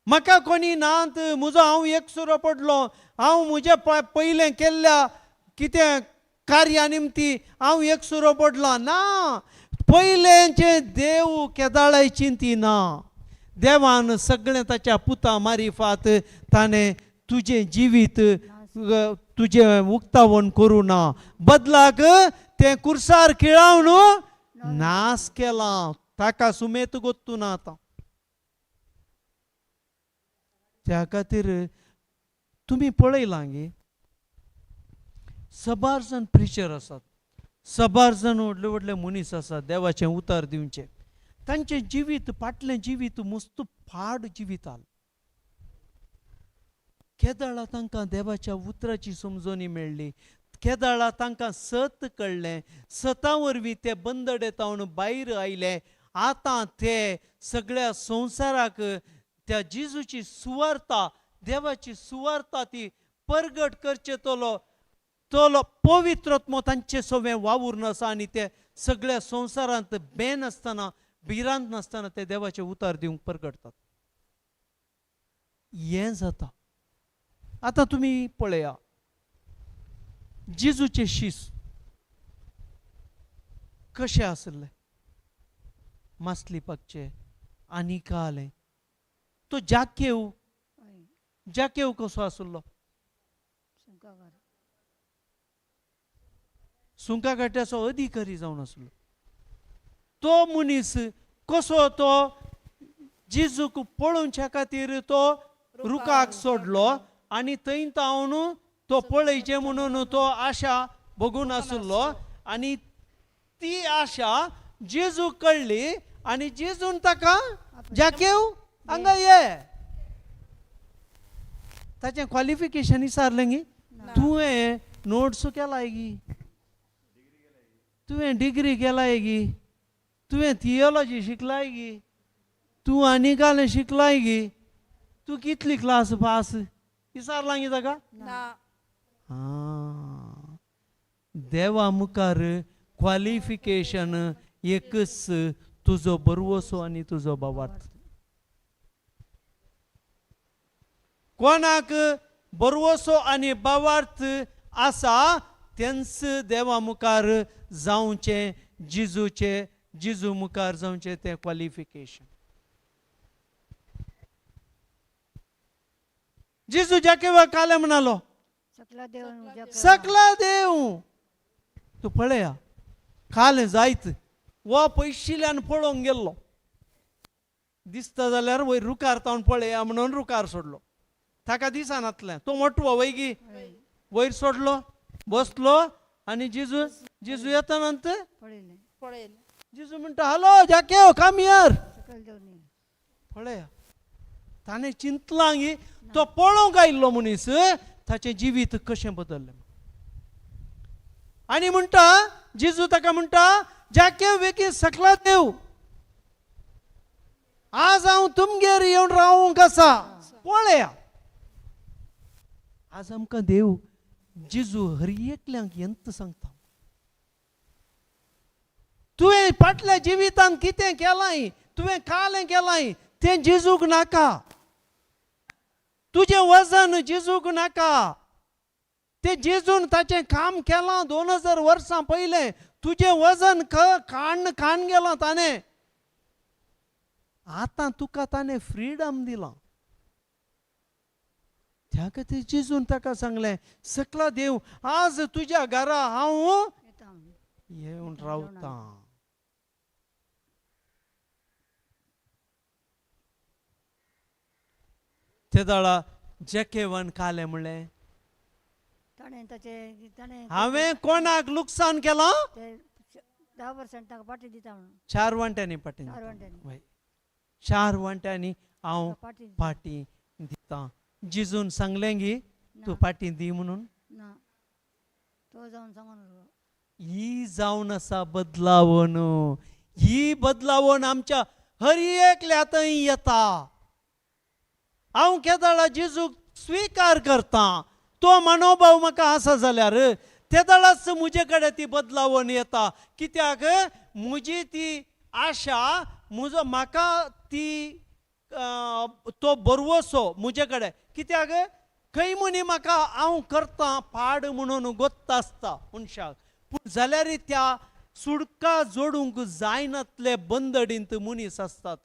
म्हाका कोणी नात, म्हजो हांव एकसुरो पडलो, हांव म्हज्या पयलें केल्ल्या कितें कार्या निमती हांव एकसुरो पडलो ना. पयलेंचें देव केदाळाय चिंती ना. देवान सगळें ताच्या पुता मारिफात ताणें तुजें जिवीत तुजें उक्तावण करूं ना, बदलाक तें कुर्सार खिळावन नास केलां, ताका सुमेत गोत्तू ना आतां. त्या खातीर तुमी पळयलां गे, सबार जाण प्रिचर आसात, सबार जाण व्हडले व्हडले मनीस आसात देवाचें उतर दिवचें, तांचें जिवीत फाटलें जिवीत मस्त फाड जिवीत आलें. केदाळा तांकां देवाच्या उतराची समजणी मेळ्ळी, केदाळा तांकां सत कळ्ळें, सता वरवीं ते बंदडे तावन भायर आयले. आतां ते सगळ्या संवसाराक त्या जेजूची सुवार्ता, देवाची सुवार्ता ती परगट करचे तलो तलो पवित्रत्म तांचे सवें वावूर आसा आनी ते सगळ्या संवसारांत बेन आसतना भिरांत नासतना ते देवाचें उतार दिवंक परगटतात. हें जाता. आतां तुमी पळया जेजूचे शीस कशे आसले, मासली पाकचे आनी कालें. तो जाकेव, जाकेव कसो आसलो, सुंका घाट्याचो अधिकारी जावन आसलो. तो मनीस कसो तो जेजूक पळोवच्या खातीर तो रुखाक सोडलो आनी थंय तावन तो पळयचें म्हणून तो आशा बगून आसलो आनी ती आशा जेजूक कळ्ळी आनी जेजून ताका जाकेव हांगा ये, ताचें क्वॉलिफिकेशन विचारलें गी, तुवें नोट्स केलाय गी, तुवें डिग्री केलाय गी, तुवें थियोलॉजी शिकलाय गी, तूं आनी कालें शिकलाय गी, तूं कितली क्लास पास विचारलां गी ताका? आं, देवा मुखार क्वॉलिफिकेशन एकच, तुजो बरवसो आनी तुजो बाबार्थ. कोणाक बरवसो आनी बाबार्थ आसा तेंच देवा मुखार जावचें, जेजूचे जेजू मुखार जावचें तें क्वॉलिफिकेशन. जेजू जाकेवा काले म्हणालो, सकला देव. तूं पळया कालें जायत वो पयशिल्ल्यान पळोवंक गेल्लो, दिसता जाल्यार वयर रुखार तावन पळया म्हणून रुखार सोडलो, ताका दिसनातलें, तो मोटवो वय गी, वयर सोडलो, बसलो आनी जेजू जेजू येता नंतर जेजू म्हणटा, हॅलो जाकेव कम here. पळया ताणें चिंतलां गी तो पळोवंक आयिल्लो मनीस ताचें जिवीत कशें बदल्लें. आनी म्हणटा जेजू ताका म्हणटा, जाकेव बेगीन सकला देव, आज हांव तुमगेर येवन रावूंक आसा. पळया आज आमकां देव जेजू हर एकल्यांक यंत सांगता, तुवें फाटल्या जिवितांत कितें केलां, तुवें कालें केलां तें जेजूक नाका, तुजें वजन जेजूक नाका, तें जेजून ताचें काम केलां 2000 वर्सां पयलें, तुजें वजन काण काण गेलां ताणें, आतां तुका ताणें फ्रिडम दिलां. त्या खातीर जेजून ताका सांगलें, सकला देव आज तुज्या घरा हांव येवन रावतां. ते दाळा जेकेवन कालें म्हणलें, हांवें कोणाक लुकसाण केलां? 4 वांट्यांनी पाटी, 4 वांट्यांनी हांव पाटी दितां. जेजून सांगलें गी तूं पाटी दी म्हणून? ही जावन आसा बदलावण, ही बदलावण आमच्या हर एकल्या थंय येता. हांव केदळा जेजूक स्विकार करता तो मनोभाव म्हाका आसा जाल्यार तेदळाच म्हजे कडेन ती बदलावण येता. कित्याक म्हजी ती आशा म्हजो म्हाका ती तो बरवसो म्हजे कडेन. कित्याक खंय म्हणी म्हाका हांव करता पाड म्हणून गोत्त आसता मनशाक, पूण जाल्यार त्या सुडका जोडूंक जायनातले बंदडींत मनीस आसतात.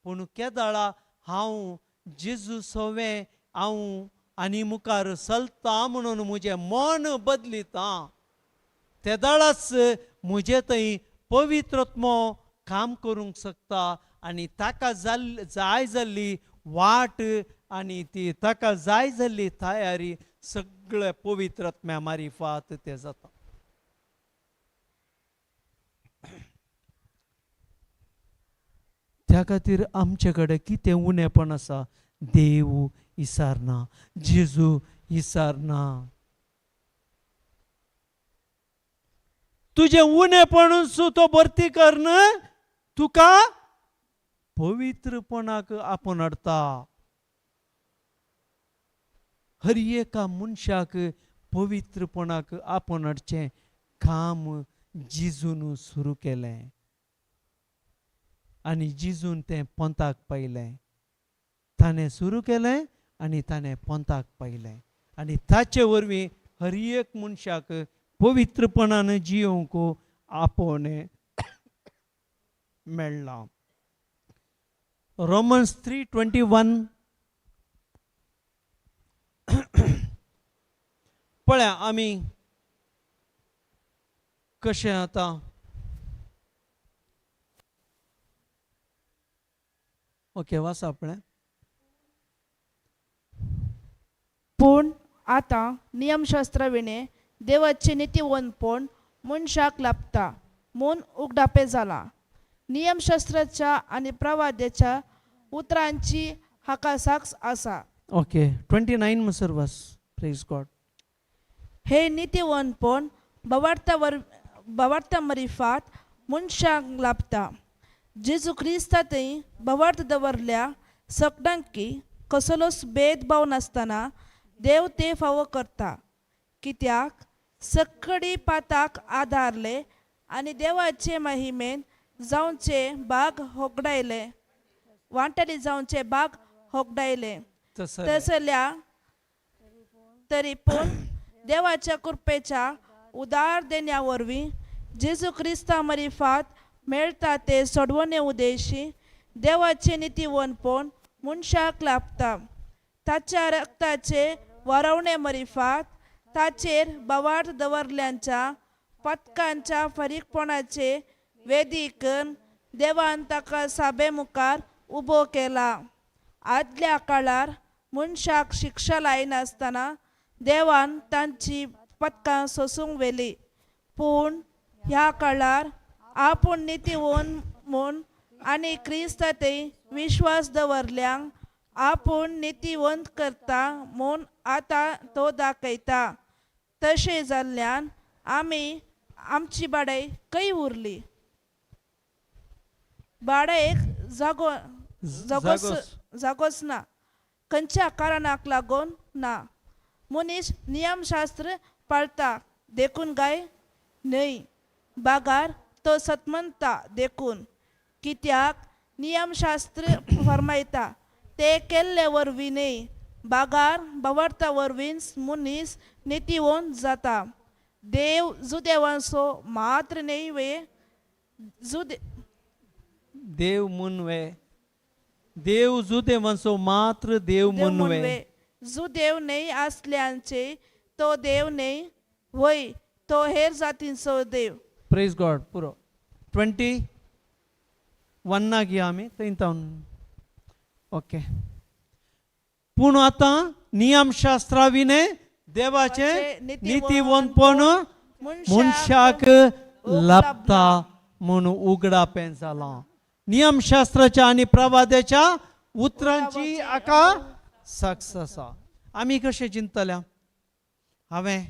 पूण केदळा हांव जेजू सवें हांव आनी मुखार चलता म्हणून म्हजें मन बदलिता तेदळाच म्हजे थंय पवित्रत्मो काम करूंक शकता आनी ताका जाय जाल्ली वाट आनी ती ताका जाय जाल्ली तयारी सगळे पवित्रत्म्या मारिफात तें जाता. त्या खातीर आमचे कडेन कितें उणेपण आसा, देव इसारना, जेजू इसारना. तुजें उणेपण तो भरती करन तुका पवित्रपणाक आपोवन हाडटा. हर एका मनशाक पवित्रपणाक आपोवन हाडचें काम जेजून सुरू केलें आनी जेजून तें पंथाक पायलें. ताणें सुरू केलें आनी ताणें पंथाक पायलें आनी ताचे वरवीं हर एक मनशाक पवित्रपणान जियोवंक आपोवणें मेळ्ळां. रोमन्स 3:21 पळया आमी कशें आतां. ओके वाचा आपणें. पूण आतां नियमशास्त्रा विणें देवाचें नितीवंतपण मनशाक लाभता म्हूण उगडापें जालां. नियमशास्त्राच्या आनी प्रवाद्याच्या उतरांची हाका साक्ष आसा. ओके 29 म्हणसर वाच. Praise God. हे नितीवंतपण बवार्ता मरिफात मनशाक लाभता. जेजू क्रिस्ता थंय बवार्थ दवरल्या सगळ्यांकी कसलोच भेदभाव नासतना देव ते फावो करता. कित्याक सगळी पाताक आदारले आनी देवाचे महिमेन जावचे बाग होगडायले, वांटली जावचे बाग होगडायले. तसल्या तरी पूण देवाच्या कृपेच्या उदार देण्या वरवीं जेजू क्रिस्ता मरिफात मेळटा ते सोडवणे उदेशी देवाचे नितीवंतपण मनशाक लाभता. ताच्या रक्ताचे वरवणे मरिफात ताचेर बवार्थ दवरल्यांच्या पथकांच्या फारीकपणाचे वेदीक देवान ताका साबे मुखार उबो केला. आदल्या काळार मनशाक शिक्षा लायनासतना देवान तांची पथकां सोसूंक व्हेली, पूण ह्या काळार आपूण नितीवंत म्हूण आनी क्रिस्ता थंय विश्वास दवरल्यांक आपूण नितीवंत करता म्हूण आतां तो दाखयता. तशें जाल्ल्यान आमी आमची बाडाय खंय उरली? बाडायेक जागो जागोच जागोच ना, खंयच्या कारणाक लागून ना. मनीस नियमशास्त्र पाळता देखून काय न्हय, बागार तो सतमनता देखून. कित्याक नियमशास्त्र फरमायता ते केल्ले वरवीं न्हय, बागार बवार्ता वरवीं मनीस नितीवंत जाता. देव जुदेवांचो मात्र न्हय वे जुदे देव मुनवे देव जुदेवांचो मात्र देव मुनवे जुदेव न्हय आसल्यांचे तो देव न्हय वय, तो हेर जातींचो देव. प्रेज गॉड. पुरो 21 घेया आमी थंय तावन. ओके. पूण आतां नियमशास्त्रा विणें देवाचें नितीवंतपण मनशाक लाभता म्हूण उगडापें जालां. नियमशास्त्राच्या आनी प्रवाद्याच्या उतरांची हाका साक्ष आसा. आमी कशें चिंतल्या? हांवें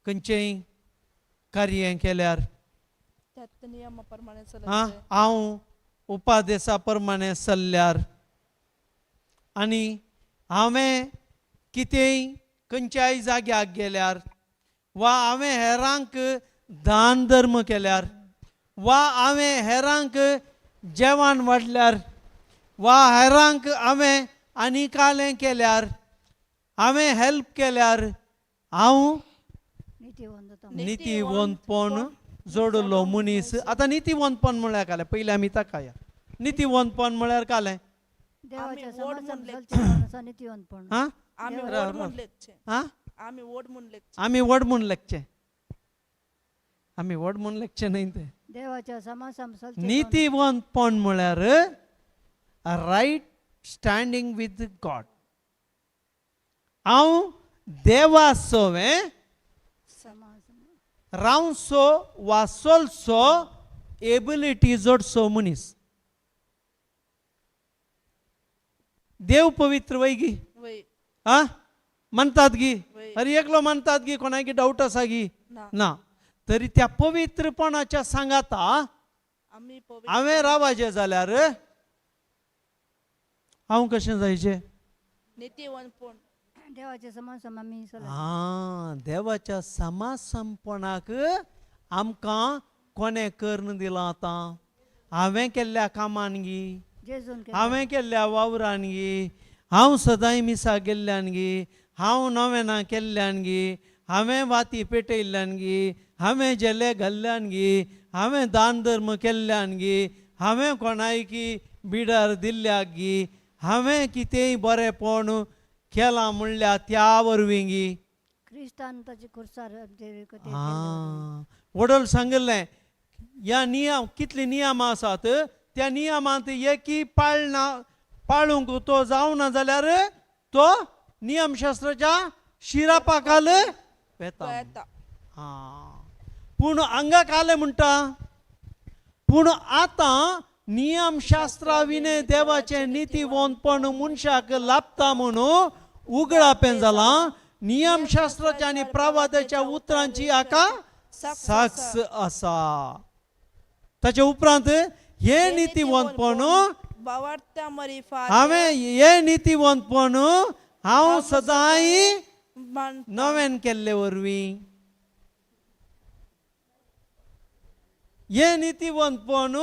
खंयचेंय कार्य केल्यार हांव उपादेसा प्रमाणे चल्ल्यार आनी हांवें कितेंय खंयच्याय जाग्याक गेल्यार वा हांवें हेरांक दान धर्म केल्यार वा हांवें हेरांक जेवण वाडल्यार वा हेरांक हांवें आनी कालें केल्यार, हांवें हेल्प केल्यार हांव नितीवंत जाता. नितीवंतपण जोडलो मनीस. आतां नितीवंतपण म्हळ्यार कालें पयलीं आमी ताका या. नितीवंतपण म्हळ्यार कालें देवाच्या व्हड समाजान म्हणले. चलचें जावन आसा नितीवंतपण. आं आमी राव, व्हड राव. म्हूण लेखचें. आं आमी व्हड म्हूण लेखचें. आमी व्हड म्हूण लेखचें, आमी व्हड म्हूण लेखचें न्हय तें. देवाच्या समाजान चलचें जावन नितीवंतपण म्हळ्यार रायट स्टँडींग विथ गॉड. हांव देवा सवें समाज रावचो वा चलचो एबिलिटी जोडचो मनीस. देव पवित्र वय गी? वय. आं मानतात गी? वय. हर एकलो मानतात गी? कोणाकी डावट आसा गी? ना. ना. तरी त्या पवित्रपणाच्या सांगाता आमी पवित्र हांवें रावाचें जाल्यार हांव कशें जायचें? नितीवंतपण. देवाच्या समाजान आमी चलप. आं, देवाच्या समासंपणाक आमकां कोणें करून दिलां? आतां हांवें केल्ल्या कामान गी, जेजून केलें. हांवें केल्ल्या वावरान गी, हांव सदांय मिसाक गेल्ल्यान गी, हांव नवेनां केल्ल्यान गी, हांवें वाती पेटयल्ल्यान गी, हांवें जेले घाल्ल्यान गी, हांवें दान धर्म केल्ल्यान गी, हांवें कोणायकी बिडार दिल्ल्याक गी, हांवें कितेंय बरेंपण केलां म्हणल्यार त्या वरवीं गी? क्रिस्तान ताचे खुर्सार आमचे कथे आं, वडोल सांगिल्लें ह्या नियम कितली नियमां आसात त्या नियमांत एकय पाळना पाळूंक तो जावना जाल्यार तो नियमशास्त्राच्या शिरापाखाल वेता. येता. आं, पूण हांगा कालें म्हणटा, पूण आतां नियमशास्त्रा विणे देवाचें नितीवंतपण मनशाक लाभता म्हणून उगडापें जालां. नियमशास्त्राच्या आनी प्रवादाच्या उतरांची हाका साक्ष आसा. ताच्या उपरांत हें नितीवंतपण बावार्त्या मरिफात हांवें हें नितीवंतपण हांव सदांय मान नव्यान केल्ले वरवीं, हें नितीवंतपण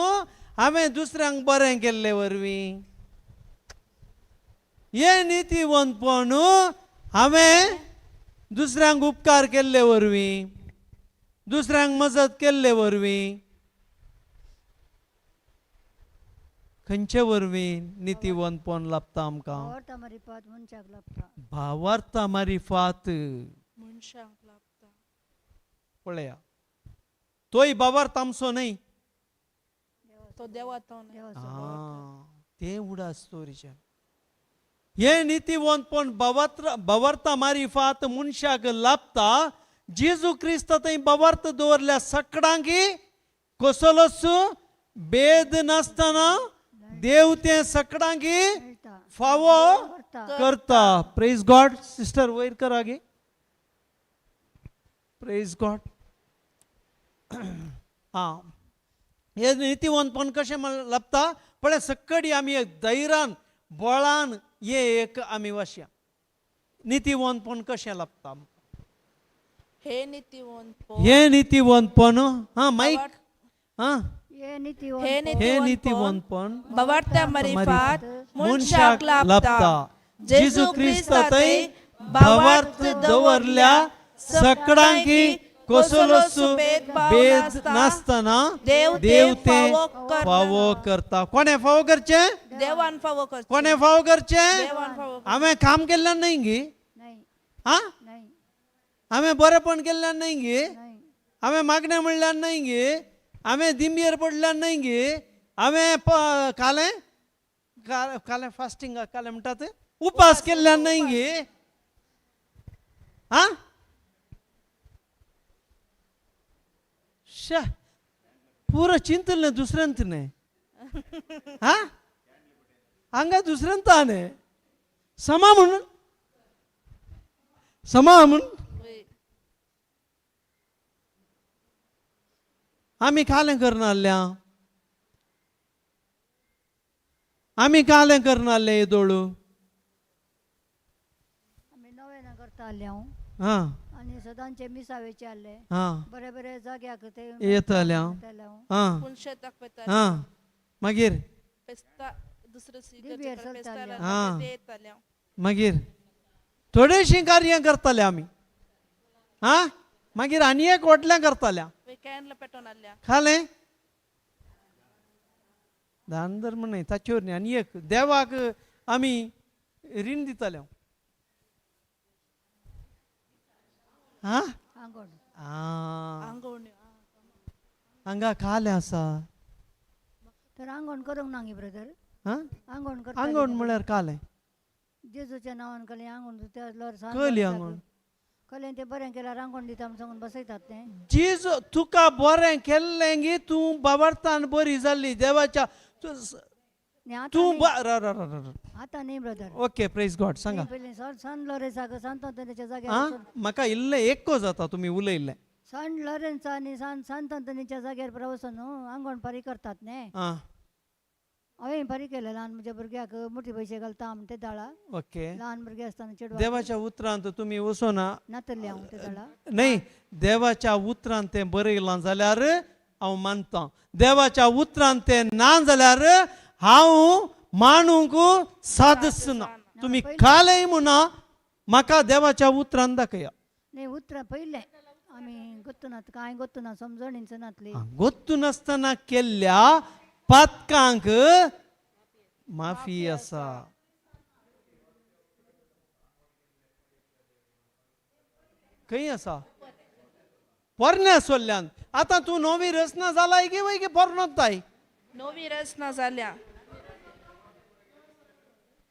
हांवें दुसऱ्यांक बरें केल्ले वरवीं, हें नितीवंतपण हांवें दुसऱ्यांक उपकार केल्ले वरवीं, दुसऱ्यांक मजत केल्ले वरवीं. खंयचे वरवीं नितीवंतपण लाभता आमकां? भावार्था मारिफात मनशाक लाभता. भावार्था मारिफात मनशांक लाभता. पळया, तोय भावार्थ आमचो न्हय. तो देवातो न्हय. देवाचो. आं, तें उडास दवरिचें. हें नितीवंतपण भावार्था मारिफात मनशाक लाभता. जेजू क्रिस्त थंय भावार्थ दवरल्या सकडांकी कसलोच भेद नासतना देव तें सकडांकी मेळटा. फावो करता. करता. प्रेज गॉड. सिस्टर वयर करा गे. Praise God. आं, हें नितीवंतपण कशें लाभता पळय. सक्कडी आमी एक धैर्यान बळान हे एक आमी वाशया. नितीवंतपण कशें लाभता? हे नितीवंतपण हें नितीवंतपण. हां मायक. हां, हे हे नितीवंतपण हें नितीवंतपण बावार्त्या मरिफात मनशाक मनशाक लाभता. लाभता. जेजू क्रिस्त थंय भावार्थ दवरल्या सकडांकी कसलोच भेद नासतना देव देव ते तें फावो करता. फावो करता. कोणें फावो करचें? देवान फावो करचें. कोणें फावो करचें? देवान फावो करचें. हांवें काम केल्ल्यान न्हय गी? नाही. आं, नाही. हांवें बरेंपण केल्ल्यान न्हय गी? नाही. हांवें मागणें म्हणल्यान न्हय गे? हांवें दिंबयेर पडल्यान न्हय गे? हांवें कालें कालें फास्टिंग कालें म्हणटात उपास केल्ल्यान न्हय गे? आं, शे पुरो चिंतलें दुसऱ्यांत न्हय. आं, हांगा दुसऱ्यांत न्हय. समा म्हणून समा म्हणून वय. आमी कालें करना आहल्या. आमी कालें करनासले येदोळू. आमी नवेना करता आसले हांव. हां. आनी सदांचे मिसावेचे आसले. हां. बरे बरे जाग्याक ते येताले हांव. येताले हांव. हां. पूण शेताक वयताले. हां, मागीर फेस्ता दुसरे दिव्येर चलताले. हां. ते येताले हांव. मागीर थोडेशीं कार्यां करताले आमी. हां, मागीर आनी एक व्हडलें करताले. कॅन्डल पेटोवन आसल्या. खालें दान धर्म न्हय ताचेर न्हय, आनी एक देवाक आमी रीण दिताले. हां. आंगण. आं, आंगवण्यो. हांगा खालें आसा. तर आंगण करूंक ना गे ब्रदर. हां, आंगण करता. आंगवण म्हळ्यार कालें. जेजूच्या नांवान कलें आंगण त्या लोर कली आंगवण. कलें ते बरें केल्यार आंगण दिता म्हूण सांगून बसयतात ते. जेजू तुका बरें केल्लें गी तूं बाबार्थान बरी जाल्ली देवाच्या न्ही आतां तूं न्ही. आतां न्ही ब्रदर. ओके, प्रेज गॉड. सांगा. पयलीं सन लॉरेन्साक सांत अंतोनीच्या जाग्यार आं, वचून म्हाका इल्लें एक्को जाता तुमी उलयल्लें. सन लॉरेन्सा आनी सांत अंतोनीच्या जाग्यार पर वचून आंगण फारीक करतात न्ही. आं. हांवें फारीक केलें ल्हान म्हज्या भुरग्याक मोटे पयशे घालता आमी ते दाळा. ओके. ल्हान भुरगे आसतना चेडवा देवाच्या उतरांत तुमी वचोना. नातल्लें हांव ते दाळा. न्हय, देवाच्या उतरान तें बरयलां जाल्यार हांव मानतां, देवाच्या उतरान तें ना जाल्यार हांव मानूंक सादच ना. तुमी कालय म्हणा म्हाका देवाच्या उतरान दाखया. न्ही उतरां पयलें आमी गोत्तू नात कांय गोत्तू ना समजणीच नातली. गोत्तू नासतना केल्ल्या पातकांक माफी आसा. खंय आसा? पोरण्या सोल्ल्यान. आतां तूं नवी रचना जालाय की वय की पोरणोच जाय? नवी रचना जाल्या.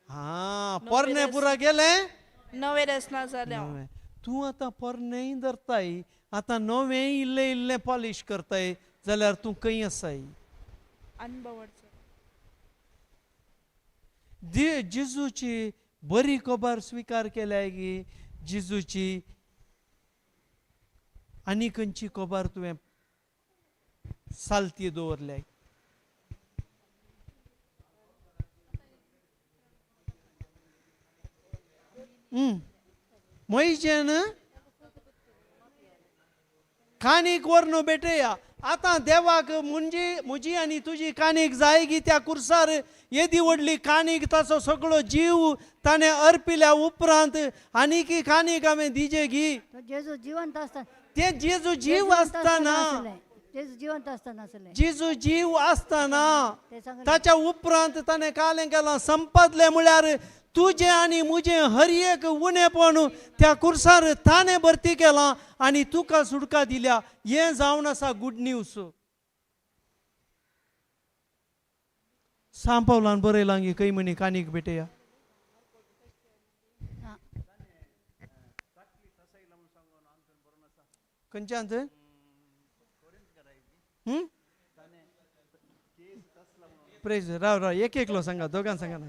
हां, पोरणे पुरा गेलें, नवे रचना जाल्या. नवें. तूं आतां पोरणेंय धरताय, आतां नवें इल्लें इल्लें पॉलीश करताय जाल्यार तूं खंय आसाय? अनुभवाचो. जेजूची बरी खबर स्विकार केल्याय गी जेजूची आनी खंयची खबर तुवें सालती दवरल्याय? मोयजेन काणीक व्हरून भेटया. आतां देवाक म्हणजे म्हजी आनी तुजी काणीक जाय गी त्या कुर्सार येदी व्हडली काणीक ताचो सगळो जीव ताणें अर्पिल्या उपरांत आनीकी काणीक हांवें दिजे गी? तो जेजू जिवंत आसतना. ते जेजू जीव आसतना. जेजू जिवंत आसतना आसलें. जेजू जीव आसतना. ते सांगलें. ताच्या उपरांत ताणें कालें केलां संपादलें म्हळ्यार तुजें आनी म्हजें हर एक उणेपण त्या कुर्सार ताणें भरती केलां आनी तुका सुटका दिल्या. हें जावन आसा गुड न्यूज. सांपवलान बरयलां गी खंय म्हणी काणीक भेटया? ना. खंयच्यान? प्रेज. राव राव, एक एकलो सांगा, दोगां सांगा ना.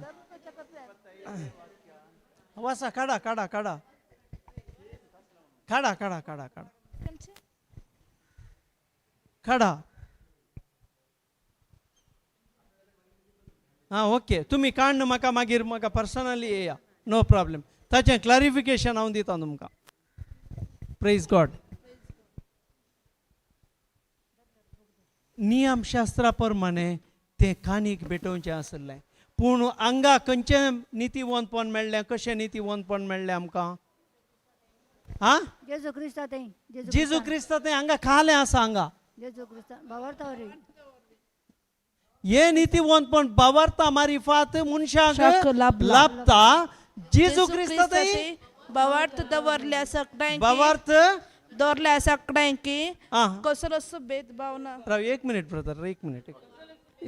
वासा काडा काडा काडा काडा काडा काडा काडा काडा. हां, ओके, तुमी काडन म्हाका मागीर म्हाका पर्सनली येया, नो प्रॉब्लेम. ताचें क्लॅरिफिकेशन हांव दिता तुमकां. Praise God. नियमशास्त्रा प्रमाणे तें काणीक भेटोवचें आसलें, पूण हांगा खंयचें नितीवंतपण मेळ्ळें? कशें नितीवंतपण मेळ्ळें आमकां? आं, जेजू क्रिस्ता तें. जेजू क्रिस्ता तें हांगा खालें आसा हांगा. जेजू क्रिस्ता भावार्था वरवीं. हें नितीवंतपण बावार्ता मारिफात मनशाक शाक लाभला. लाभता. जेजू क्रिस्ता तें भावार्थ दवरल्या सगळ्यांकी. बावार्थ दवरल्या सगळ्यांकी आं. कसलोच भेदभाव ना. राव एक मिनिट ब्रदर, एक मिनिट.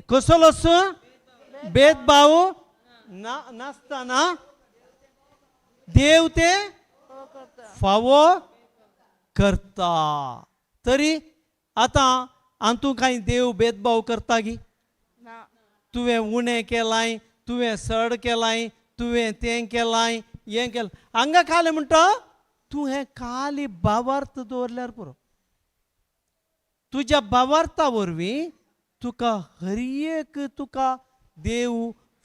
कसलोच भेदभाव ना नासतना देव ते फावो करता. तरी आतां हातूंत कांय देव भेदभाव करता गी? ना. तुवें उणें केलाय, तुवें सड केलाय, तुवें तें केलाय, हें केलां. हांगा खालें म्हणटा तूं हें खाली भावार्थ दवरल्यार पुरो. तुज्या भावार्था वरवीं तुका हर एक तुका देव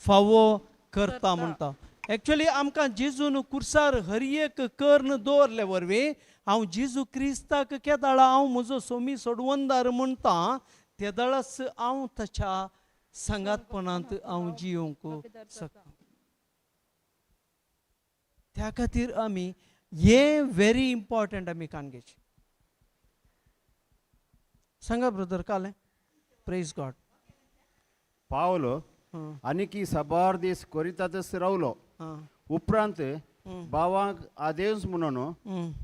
फावो करता म्हणटा. एक्चुअली आमकां जेजून कुर्सार हर एक कर्ण दवरले वरवीं हांव जेजू क्रिस्ताक केदाळा हांव म्हजो सोमी सोडवणदार म्हणटा तेदाळाच हांव ताच्या सांगातपणांत हांव जियोंक शकता. त्या खातीर आमी हें व्हेरी इम्पॉर्टंट आमी कान घेवचें. सांगा ब्रदर कालें. Praise God. पावल आनीकी साबार दीस कोरितातच रावलो. उपरांत भावांक आदेस म्हणून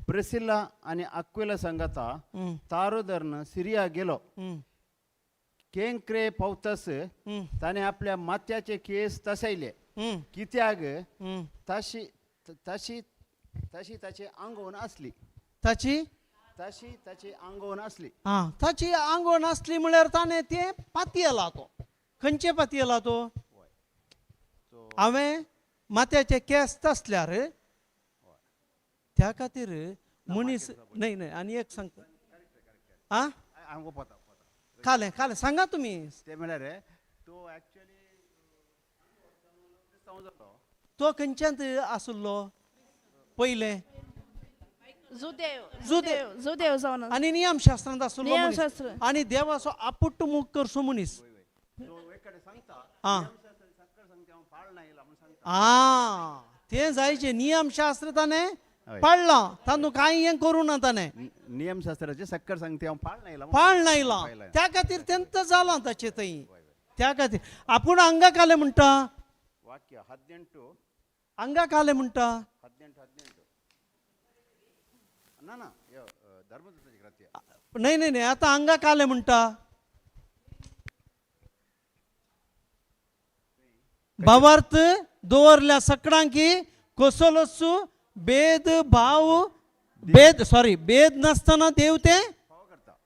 प्रेसिल्ला आनी अक्विला संगता तारो धरून सिरिया गेलो. केंक्रे पावतस ताणें आपल्या माथ्याचे केस तसयले, कित्याक ताशी ताशी ताशी ताची आंगवण आसली. ताची ताशी ताची आंगवण आसली. आं, ताची आंगवण आसली म्हळ्यार ताणें तें पातयेला. तो खंयचें पातयेला? तो हांवें माथ्याचे केंस तसल्यार त्या खातीर मनीस न्हय न्हय. आनी एक सांगता आं, खालें खालें सांगा तुमी. ते म्हळ्यार तो एक्चुअली तो खंयच्यान आसलो पयलें? जुदेव जुदेव जुदेव जावन आनी नियमशास्त्रांत आसलो नियमशास्त्र. आनी देवाचो आपुट्टमूख करचो मनीस. आं आं, तें जायचें नियमशास्त्र ताणें पाळ्ळां, तातूंत कांय हें करूं ना ताणें. नियमशास्त्राचें सक्कर सांगता हांव पाळ नायला, पाळ नायलां, त्या खातीर तेंच जालां ताचें थंय. त्या खातीर आपूण हांगा कालें म्हणटा, वाक्य 18 हांगा कालें म्हणटा 18 18 ना ना धर्मदूताची कृत्य न्हय न्हय न्हय, आतां हांगा कालें म्हणटा. भावार्थ दवरल्या सकडांकी कसलोच भेद भाव भेद सॉरी भेद नासतना देव तें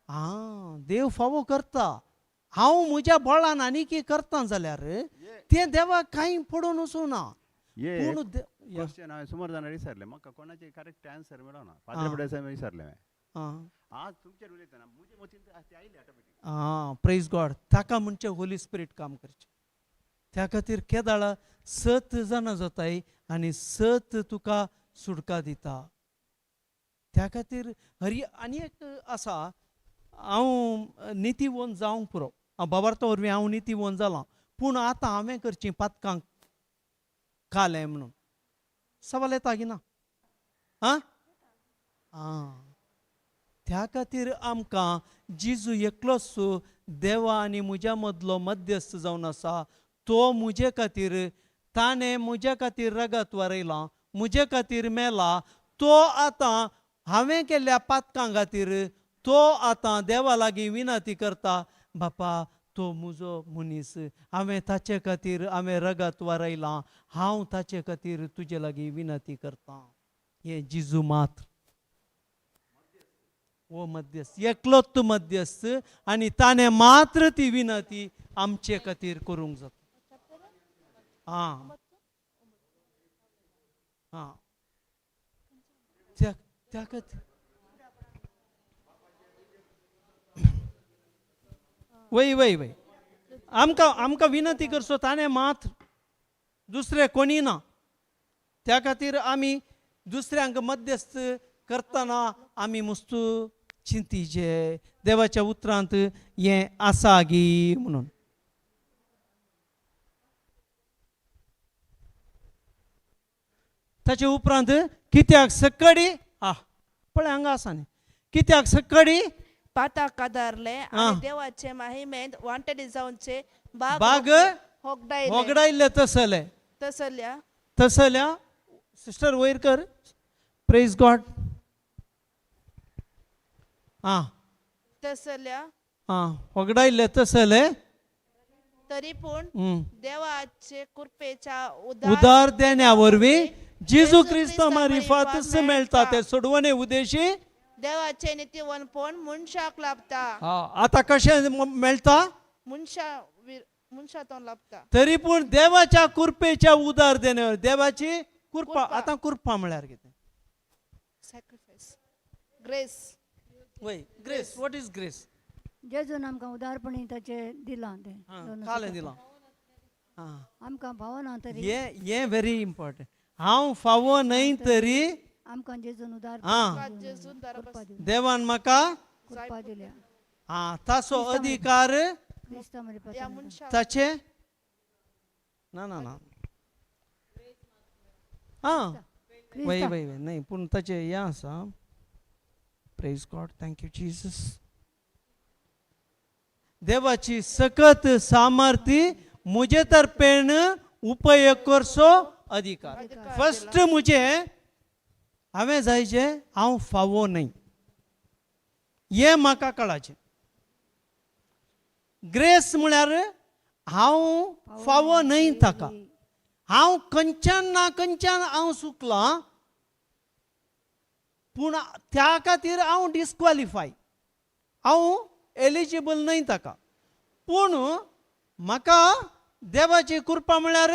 आं देव फावो करता. हांव म्हज्या बळान आनी कितें करता जाल्यार तें देवाक कांय पडून वचूं ना. पूण क्वेश्चन हांवें सुमार जाणां विचारलें, म्हाका कोणाचें करेक्ट आन्सर मेळना. फादर फुडें साहेब विचारलें हांवें. आज तुमचेर उलयतना म्हजे मतीन ते आयले ऑटोमॅटीक. आं, प्रेज गॉड. ताका म्हणचें होली स्पिरीट काम करचें. त्या खातीर केदाळा सत जाणा जाताय आनी सत तुका सुटका दिता. त्या खातीर हरी आनी एक आसा, हांव नितीवंत जावंक पुरो, हांव बाबार्था वरवीं हांव नितीवंत जालां, पूण आतां हांवें करचीं पातकांक कालें म्हणून सवाल येता की ना? आं आं, त्या खातीर आमकां जेजू एकलोच देवा आनी म्हज्या मदलो मध्यस्थ जावन आसा. तो म्हजे खातीर, ताणें म्हज्या खातीर रगत वारयलां, म्हजे खातीर मेला. तो आतां हांवें केल्ल्या पातकां खातीर तो आतां देवा लागीं विनंती करता, बापा तो म्हजो मनीस, हांवें ताचे खातीर हांवें रगत वारयलां, हांव ताचे खातीर तुजे लागीं विनंती करतां. हें जेजू मात्र हो मध्यस्थ, एकलोच मध्यस्थ, आनी ताणें मात्र ती विनंती आमचे खातीर करूंक जाता. आं आं, त्या खातीर वय वय वय आमकां आमकां विनंती करचो ताणें मात्र, दुसरें कोणी ना. त्या खातीर आमी दुसऱ्यांक मध्यस्थ करतना आमी मुस्तू चिंतीचे देवाच्या उतरांत हें आसा गी म्हणून. ताचे उपरांत कित्याक सकडी आ पळय हांगा आसा न्ही, कित्याक सकडी पाताक कादारले आनी देवाचे माहिमेंत वांटेली जावचे बाग होगडायले होगडायल्ले तसले तसल्या तसल्या. सिस्टर वयर कर. Praise God. आं तसल्या आं, होगडायल्ले तसले तरी पूण देवाचे कृपेच्या उदार देण्या वरवीं जेजू क्रिस्ता मारिफातच मेळटा ते सोडवणे उदेशी देवाचे नितीवनपण मनशाक लाभता. आतां कशें मेळटा? मनशा मनशातून लाभता. तरी पूण देवाच्या कृपेच्या उदार देण्यावर, देवाची कृपा. आतां कृपा म्हळ्यार कितें? Sacrifice, grace. वय, ग्रेस. What is grace? जेजून आमकां उदारपणी ताचें दिलां तें. कालें दिलां. आं आमकां फावो ना तरी हे हे व्हेरी इम्पॉर्टंट हांव फावो न्हय तरी आमकां जेजून उदार आं जेजून दारा कृपा दिल्या देवान म्हाका कृपा दिल्या आं ताचो अधिकार क्रिस्तांव ह्या मनशा ताचे ना ना ना आं वय वय वय न्हय पूण ताचें हें आसा. Praise God, thank you Jesus. देवाची सकत सामर्थ्य म्हजे तर्फेन उपयोग करचो अधिकार. फर्स्ट म्हजें हांवें जायचें हांव फावो न्हय हें म्हाका कळाचें. ग्रेस म्हळ्यार हांव फावो न्हय ताका, हांव खंयच्यान ना खंयच्यान हांव चुकलां पूण त्या खातीर हांव डिस्क्वॉलिफाय, हांव एलिजिबल न्हय ताका. पूण म्हाका देवाची कृपा म्हळ्यार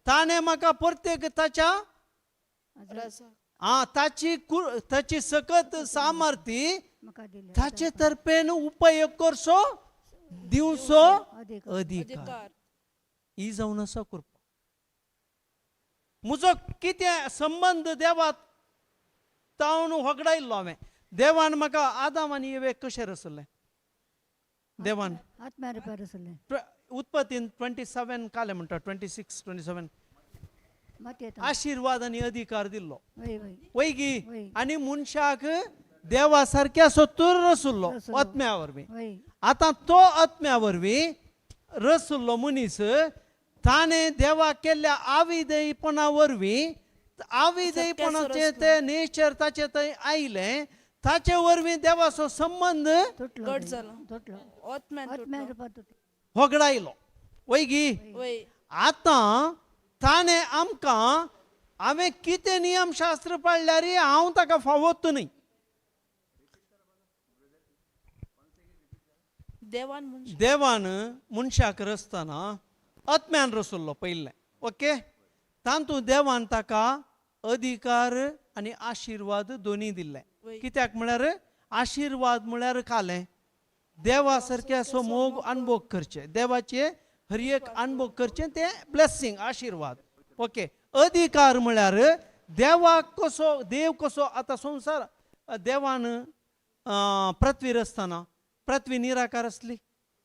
ताणें म्हाका प्रत्येक ताच्या रजा आं ताची ताची सकत सामर्थ्य म्हाका दिल्या ताचे तर्फेन उपयोग करचो दिवचो अधिकार अधिकार. अधिकार ही जावन आसा कृपा. म्हजो कितें संबंद देवात तावन होगडायल्लो हांवें. देवान म्हाका आदाम आनी एवेक कशें रचलें देवान? आत्म्या रुपार आसलें. उत्पत्तीन 27 कालें म्हणटा, 26 27 मातयेंत आशिर्वाद आनी अधिकार दिल्लो वय वय वय गी. वय. आनी मनशाक देवा सारक्या सोत्तूर रसुल्लो रसुल्लो. आत्म्या वरवीं. वय आतां तो आत्म्या वरवीं रसुल्लो मनीस ताणें देवाक केल्ल्या आविदेयपणा वरवीं आविदेयपणाचें तें नेचर ताचें थंय आयलें, ताचे वरवीं देवाचो संबंद तुटलो घट थंय. जालो. तुटलो आत्म्यान आत्म्या तुटलो. रुपार तुटलो. होगडायलो वय गी. वय आतां ताणें आमकां हांवें कितें नियमशास्त्र पाळल्यार हांव ताका फावोत न्हय. देवान मनशा देवान मनशाक रचतना आत्म्यान रसल्लो पयलें, ओके. तातूंत देवान ताका अधिकार आनी आशिर्वाद दोनी दिल्ले. वय. कित्याक म्हळ्यार आशिर्वाद म्हळ्यार कालें देवा सारके असो मोग अनभोग करचे, देवाचे हर एक अनभोग करचें तें ब्लेसींग आशिर्वाद, ओके. अधिकार म्हळ्यार देवाक कसो देव कसो आतां संवसार देवान पृथ्वी रचतना पृथ्वी निराकार आसली,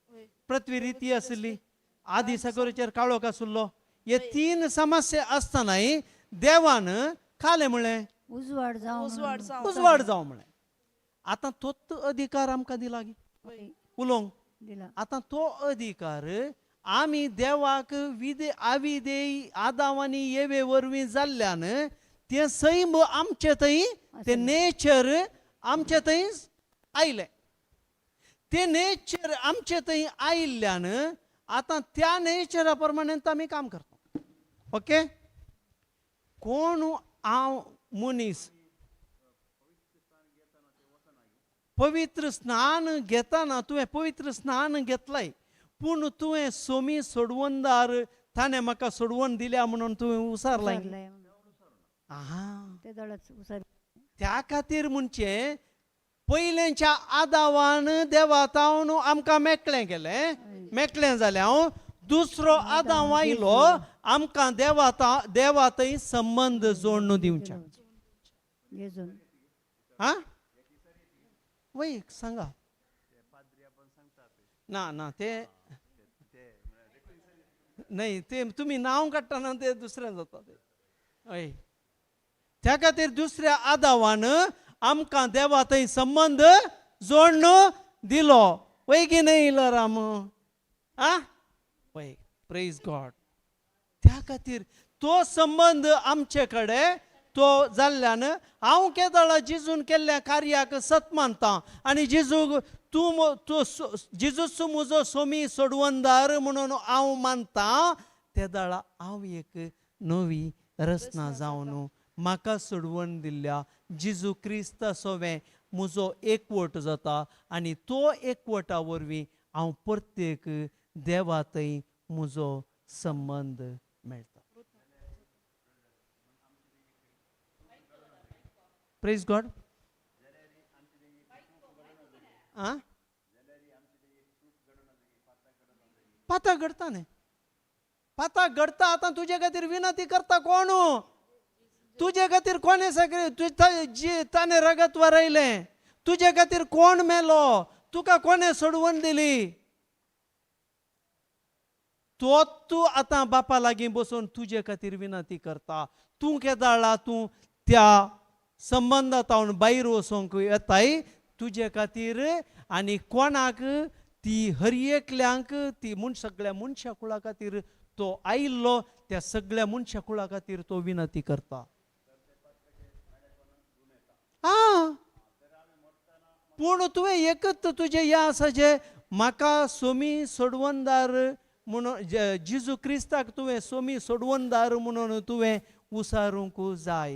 वय पृथ्वी रिती आसली, आदी सागराचेर काळोख आसलो. हे तीन समस्या आसतनाय देवान कालें म्हळें उजवाड जावं उजवाड जावं. उजवाड जावं म्हळें. आतां तोच अधिकार आमकां दिला गी वय उलोवंक. दिला. आतां तो अधिकार आमी देवाक विदे आविदेय आदाव आनी येवे वरवीं जाल्ल्यान तें सैम आमचे थंय तें नेचर आमचे थंय आयलें. तें नेचर आमचे थंय आयिल्ल्यान आतां त्या नेचरा प्रमाणे आमी काम करता, ओके. कोण हांव मनीस पवित्र स्नान घेतना तुवें पवित्र स्नान घेतलाय पूण तुवें सोमी सोडवणदार ताणें म्हाका सोडवण दिल्या म्हणून तुवें उसारलाय. उसारलाय म्हणून. आहा ते दळच उसार. त्या खातीर म्हणचे पयलेंच्या आदावान देवा तावन आमकां मेकळें केलें, मेकळें जालें हांव. दुसरो आदाव आयलो आमकां देवा देवा थंय संबंद जोडून दिवचे. जेजून आं वय सांगा ना ना ते न्हय ते तुमी नांव काडटना ते दुसरें जाता ते. हय त्या खातीर दुसऱ्या आदावान आमकां देवा थंय संबंद जोडून दिलो. वय की न्हय इलराम? आं वय, प्रेज गॉड. त्या खातीर तो संबंद आमचे कडेन तो जाल्ल्यान हांव केदळा जेजून केल्ल्या कार्याक सत मानता आनी जेजूक तूं तूं जेजूच म्हजो सोमी सोडवणदार म्हणून हांव मानता. तेदळा हांव एक नवी रचना जावन म्हाका सोडवण दिल्ल्या जेजू क्रिस्ता सोवें म्हजो एकवट जाता आनी तो एकवटा वरवीं हांव प्रत्येक देवा थंय म्हजो संबंद मेळटा. Praise God. आं पाता घडता न्ही. पाताक घडता आतां तुजे खातीर विनंती करता कोण? तुजे खातीर कोणें सगळें ताणें रगत वरयलें, तुजे खातीर कोण मेलो, तुका कोणें सोडवण दिली, तो तूं आतां बापा लागीं बसून तुजे खातीर विनंती करता. तूं केदाळा तूं त्या संबंदांत भायर वचोंक येताय तुजे खातीर. आनी कोणाक ती हर एकल्यांक ती सगळ्या मनशा कुळा खातीर तो आयिल्लो, त्या सगळ्या मनशा कुळा खातीर तो विनंती करता. आं, पूण तुवें एकच तुजें हें आसा जें म्हाका सोमी सोडवणदार म्हणून जेजू क्रिस्ताक तुवें सोमी सोडवणदार म्हणून तुवें उसारूंक जाय.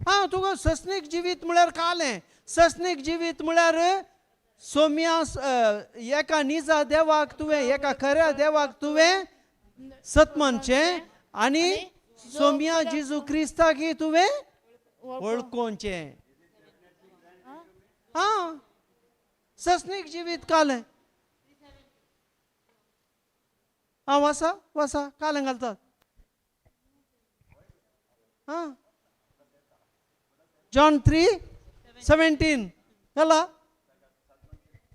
आं, तुका सस्नीक जिवीत म्हळ्यार कालें, सस्नीक जिवीत म्हळ्यार सोम्या एका निजा देवाक तुवें, एका खऱ्या देवाक तुवें सत मानचें आनी सोम्या जेजू क्रिस्ताक तुवें वळखोवचें. आं, सस्नीक जिवीत कालें. आं, वासा वासा कालें घालतात. आं, जॉन 3:17 घाला.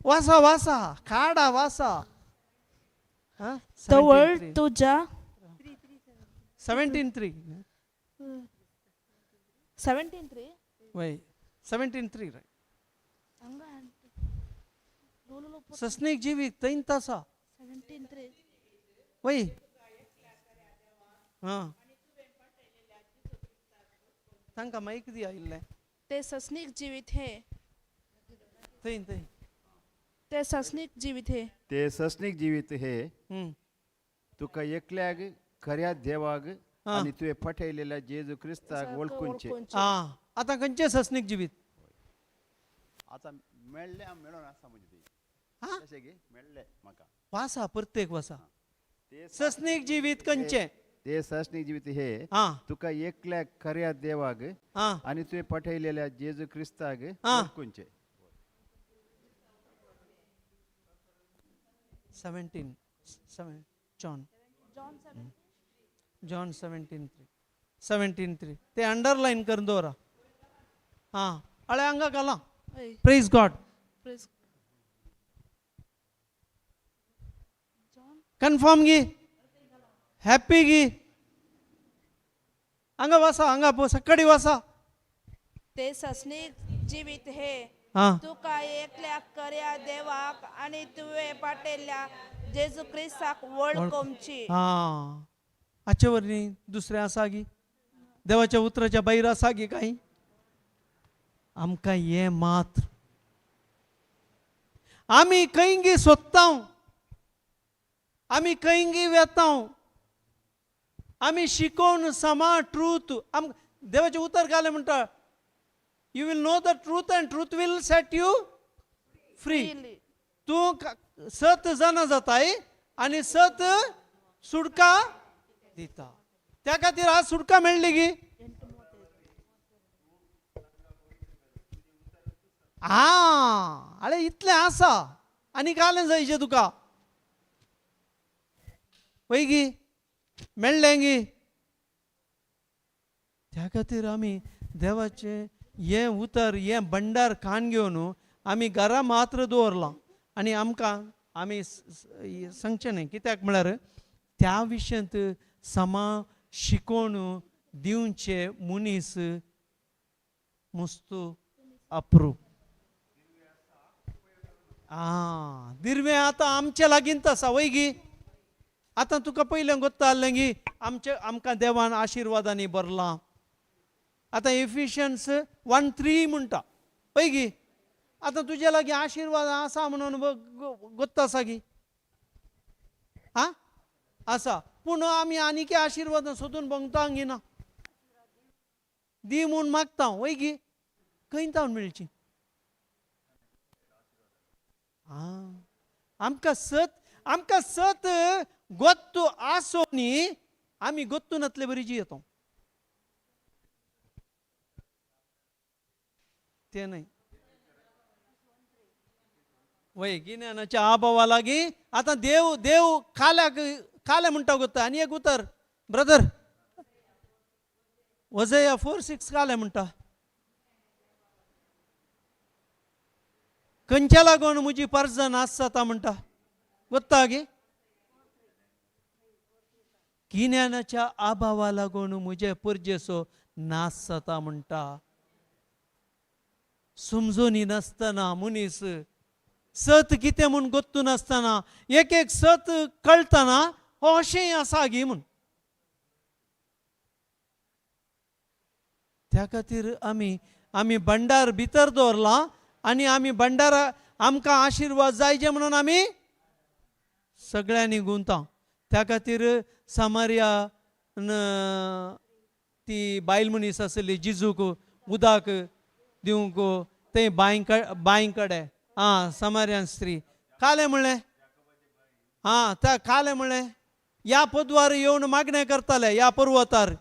वासा वासा काडा वासा. तवळ तुज्या 17:3 17:3 वय 17:3 रायट. सस्नीक जिवीत थंयच आसा. 17:3 वय. हां, तांकां मायक दी आयिल्लें. ते सस्नीक जिवीत हे थंय थंय ते सस्नीक जिवीत हे ते सस्नीक जिवीत हे तुका एकल्याक खऱ्या देवाक आनी तुवें पठयलेल्या जेजू क्रिस्ताक वळखुंचे. आं, आतां खंयचें सस्नीक जिवीत आतां मेळ्ळें मेळोन आसा म्हणजे ती तशें गे मेळ्ळें म्हाका. वासा प्रत्येक वासा सस्नीक जिवीत खंयचें? ते सस्नीक जिवीत हे तुका एकल्याक खऱ्या देवाक आनी तुवें पठयलेल्या जेजू क्रिस्ताक वळखुंचे. 17 जॉन जॉन 17:3 17:3 ते अंडरलायन करून दवरा. हां, अळे हांगा घाला. Praise God. Confirm गी, हॅप्पी गी. हांगा वासा, हांगा सकाळी वासा. ते सस्नीक जिवीत हे तुका एकल्या खऱ्या देवाक आनी तुवें पाठयल्ल्या जेजू क्रिस्ताक वळखोवची. हां, हाचे वरवीं दुसरें आसा गी, देवाच्या उतराच्या भायर आसा गी कांय? आमकां हें मात्र आमी खंयगी सोदता, आमी खंयगी वेता, आमी शिकोवन समा ट्रूथ. आम देवाचें उतर घालें म्हणटा, you will know the truth and truth will set you free. तूं सत जाणा जाताय आनी सत सुटका दिता. त्या खातीर आज सुटका मेळ्ळी गी. आं, आरे इतलें आसा आनी कालें जायचें तुका वय गी, मेळ्ळें गी. त्या खातीर आमी देवाचें हें उतर, हें भंडार कान घेवन आमी घरा मात्र दवरलां. आनी आमकां आमी सांगचें न्हय, कित्याक म्हळ्यार त्या विशयांत समा शिकोवन दिवचे मनीस मुस्तू अप्रूप. आं, दिरवें आतां आमचे लागींच आसा वय गी. आतां तुका पयलें गोत्ता आसलें गी आमचे आमकां देवान आशिर्वादांनी भरलां. आतां एफिशियन्स 1:3 म्हणटा पळय गी. आतां तुजे लागीं आशिर्वाद आसा म्हणून गोत्ता आसा गी. आं, आसा, पूण आमी आनीक आशिर्वादां सोदून भोंगता गी ना, दी म्हूण मागता वय गी, खंय तावन मेळची? आं, आमकां सत, आमकां सत गोत्तू आसो न्ही, आमी गोत्तू नातले बरी जियेता. तें न्हय, वय गिन्यानाच्या आभावा लागीं आतां देव देव काल्याक काले म्हणटा गोत्ता. आनी एक उतर ब्रदर, वजया 4:6 काले म्हणटा, खंयच्या लागून म्हजी परजन आसता म्हणटा, गोत्ता गे? गिन्यानाच्या आभावा लागून म्हजे परजेचो नाश जाता म्हणटा. समजूनी नासतना मनीस सत कितें म्हूण गोत्तू नासतना एक एक सत कळटना हो अशें आसा गी म्हूण. त्या खातीर आमी आमी भंडार भितर दवरलां आनी आमी भंडारा आमकां आशिर्वाद जायचे म्हणून आमी सगळ्यांनी गुंता. त्या खातीर सामारिया ती बायल मनीस आसली जिजूक उदक दिवंक ते बांय कडेन, आं सामारियान स्त्री कालें म्हणलें, आं त्या कालें म्हणलें ह्या पदवार येवन मागणें करताले ह्या पर्वतार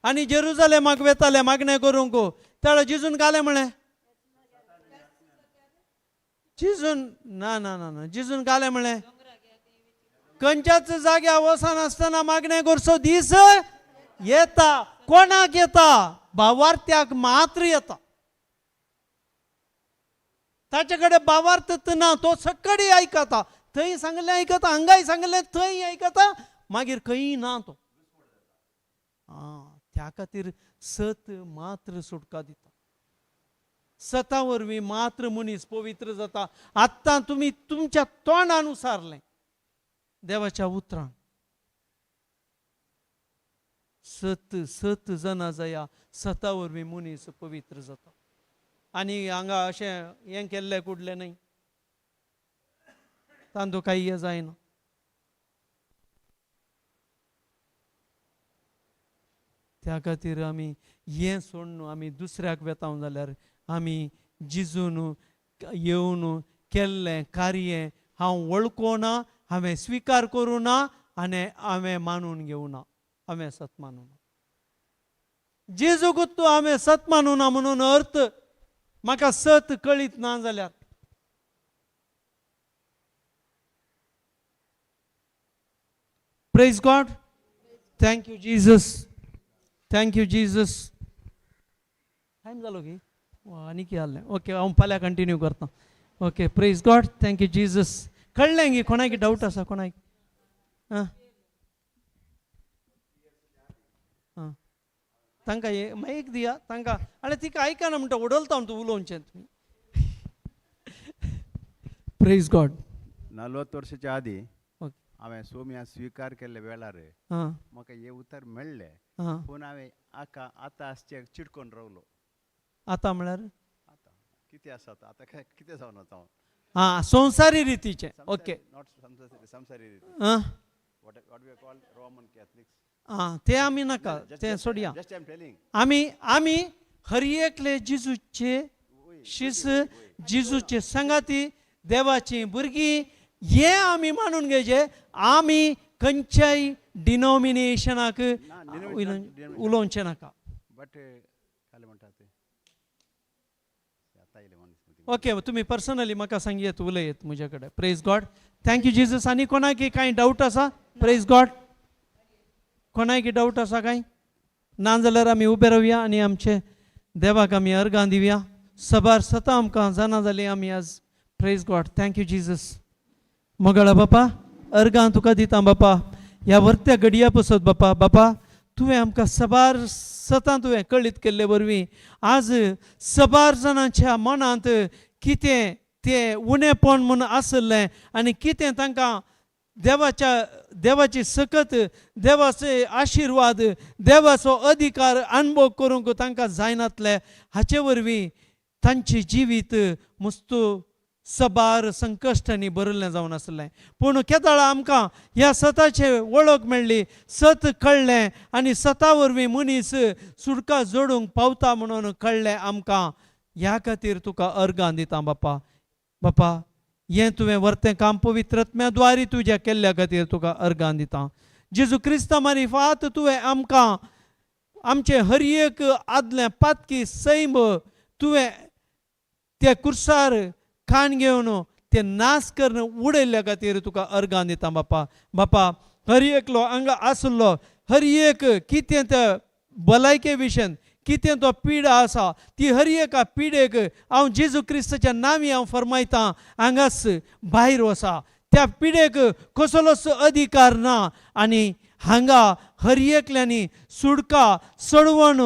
आनी जेरुजलेमाक वेताले मागणें करूंक. तेळो जिजून कालें म्हणलें, जिजून ना ना ना ना जिजून कालें म्हणलें खंयच्याच जाग्यार वचनासतना मागणें करचो दीस येता. कोणाक येता? भावार्थ्याक मात्र येता. ताचे कडेन भावार्थ ना, तो सकडी आयकता, थंय सांगलें आयकता, हांगाय सांगलें थंय आयकता, मागीर खंय ना तो. आं त्या खातीर सत मात्र सुटका दिता, सता वरवीं मात्र मनीस पवित्र जाता. आत्तां तुमी तुमच्या तोंडान उसारलें देवाच्या उतरान, सत सत जना जाया, सता वरवीं मनीस पवित्र जाता. आनी हांगा अशें हें केल्लें कुडलें न्हय, तांदूळ कांय हें जायना. त्या खातीर आमी हें सोडून आमी दुसऱ्याक वेता जाल्यार आमी जिजून येवन केल्लें कार्य हांव वळखोना, हांवें स्विकार करूं ना आनी हांवें मानून घेवना, हांवें सत मानूना. जेजूक तूं हांवें सत मानूना म्हणून अर्थ म्हाका सत कळीत ना जाल्यार praise God. Thank you Jesus, thank you Jesus. Time जालो की आनी कितें जालें? ओके, हांव फाल्यां कंटिन्यू करता. Okay, praise God, thank you Jesus. कळ्ळें गी? कोणाक डावट आसा? कोणाक? आं आं तांकां मायक दिया तांकां. आनी तिका आयकना म्हणटा उडलता तूं उलोवचें तुमी. Praise God. 40 वर्साच्या आदी ओके. हांवें सोम्या स्विकार केल्ले वेळार आं म्हाका हे उतर मेळ्ळें, आं पूण हांवें आका आतां आसचें चिटकोन रावलो. आतां म्हळ्यार आतां कितें आसा आतां काय कितें जावन आतां हांव? आं संवसारी रितीचें. ओके, not संवसारी रिती, आं what what we call Roman Catholics. आं ते आमी नाका, तें सोडया. Just I am telling. आमी आमी हर एकले जिजूचे शिस, जिजूचे संगाती, देवाची भुरगीं हें आमी मानून घेवचें. आमी खंयच्याय डिनॉमिनेशनाक उलोवचें नाका. बट काल म्हणटा ते आतां येयलें मनीस. ओके, तुमी पर्सनली म्हाका सांगयत, उलयत म्हजे कडेन. Praise God, thank you Jesus. आनी कोणाक कांय डावट आसा? प्रेज गॉड. कोणाक डावट आसा कांय ना जाल्यार आमी उबे रावया आनी आमचे देवाक आमी अर्गां दिवया. सबार सतां आमकां जाणा जालीं आमी आज. Praise God, thank you Jesus. मोगाळा बापा, अर्गां तुका दिता बापा ह्या वर्त्या घडया पसत बापा. बापा तुवें आमकां सबार सतां तुवें कळीत केल्ले वरवीं आज सबार जाणांच्या मनांत कितें तें उणेपण म्हूण आसलें आनी कितें तांकां देवाच्या देवाची सकत, देवाचे आशिर्वाद, देवाचो अधिकार अणभव करूंक तांकां जायनातले, हाचे वरवीं तांचें जिवीत मुस्तू सबार संकश्टांनी भरिल्लें जावन आसलें. पूण केदळा आमकां ह्या सताचे वळख मेळ्ळी, सत कळ्ळें आनी सता वरवीं मनीस सुटका जोडूंक पावता म्हणून कळ्ळें आमकां. ह्या खातीर तुका अर्गां दिता बापा. बापा हें तुवें वर्तें काम पवित्रत्म्या द्वारी तुज्या केल्ल्या खातीर तुका अर्गां दिता. जेजू क्रिस्ता मारिफात तुवें आमकां आमचें हर एक आदलें पातकी सैम तुवें त्या कुर्सार खाण घेवन ते ते नाश करून उडयल्ल्या खातीर तुका अर्गां दिता बापा. बापा हर एकलो हांगा आसलो हर एक कितें ते भलायके विशयन कितें तो पिडा आसा ती हर एका पिडेक हांव जेजू क्रिस्ताच्या नांवी हांव फरमायतां हांगाच भायर वसा. त्या पिडेक कसलोच अधिकार ना आनी हांगा हर एकल्यांनी सुडका सोडवण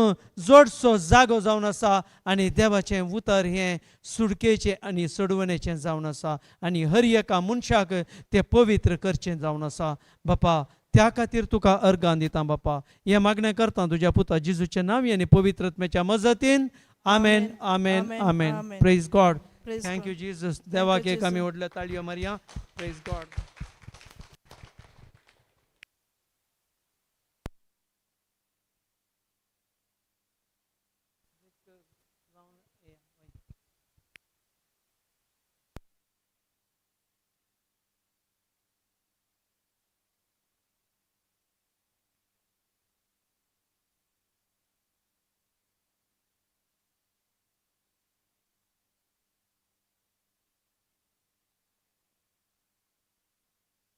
जोडचो जागो जावन आसा आनी देवाचें उतर हें सुडकेचें आनी सोडवणेचें जावन आसा आनी हर एका मनशाक तें पवित्र करचें जावन आसा बापा. त्या खातीर तुका अर्गां दिता बापा. हें मागणें करता तुज्या पुता जेजूचें नांव आनी पवित्र आत्म्याच्या मजतीन. आमेन, आमेन, आमेन. Praise God. Praise thank you God. Jesus. देवाक एक आमी Jesus. व्हडल्या ताळयो मारया. Praise God.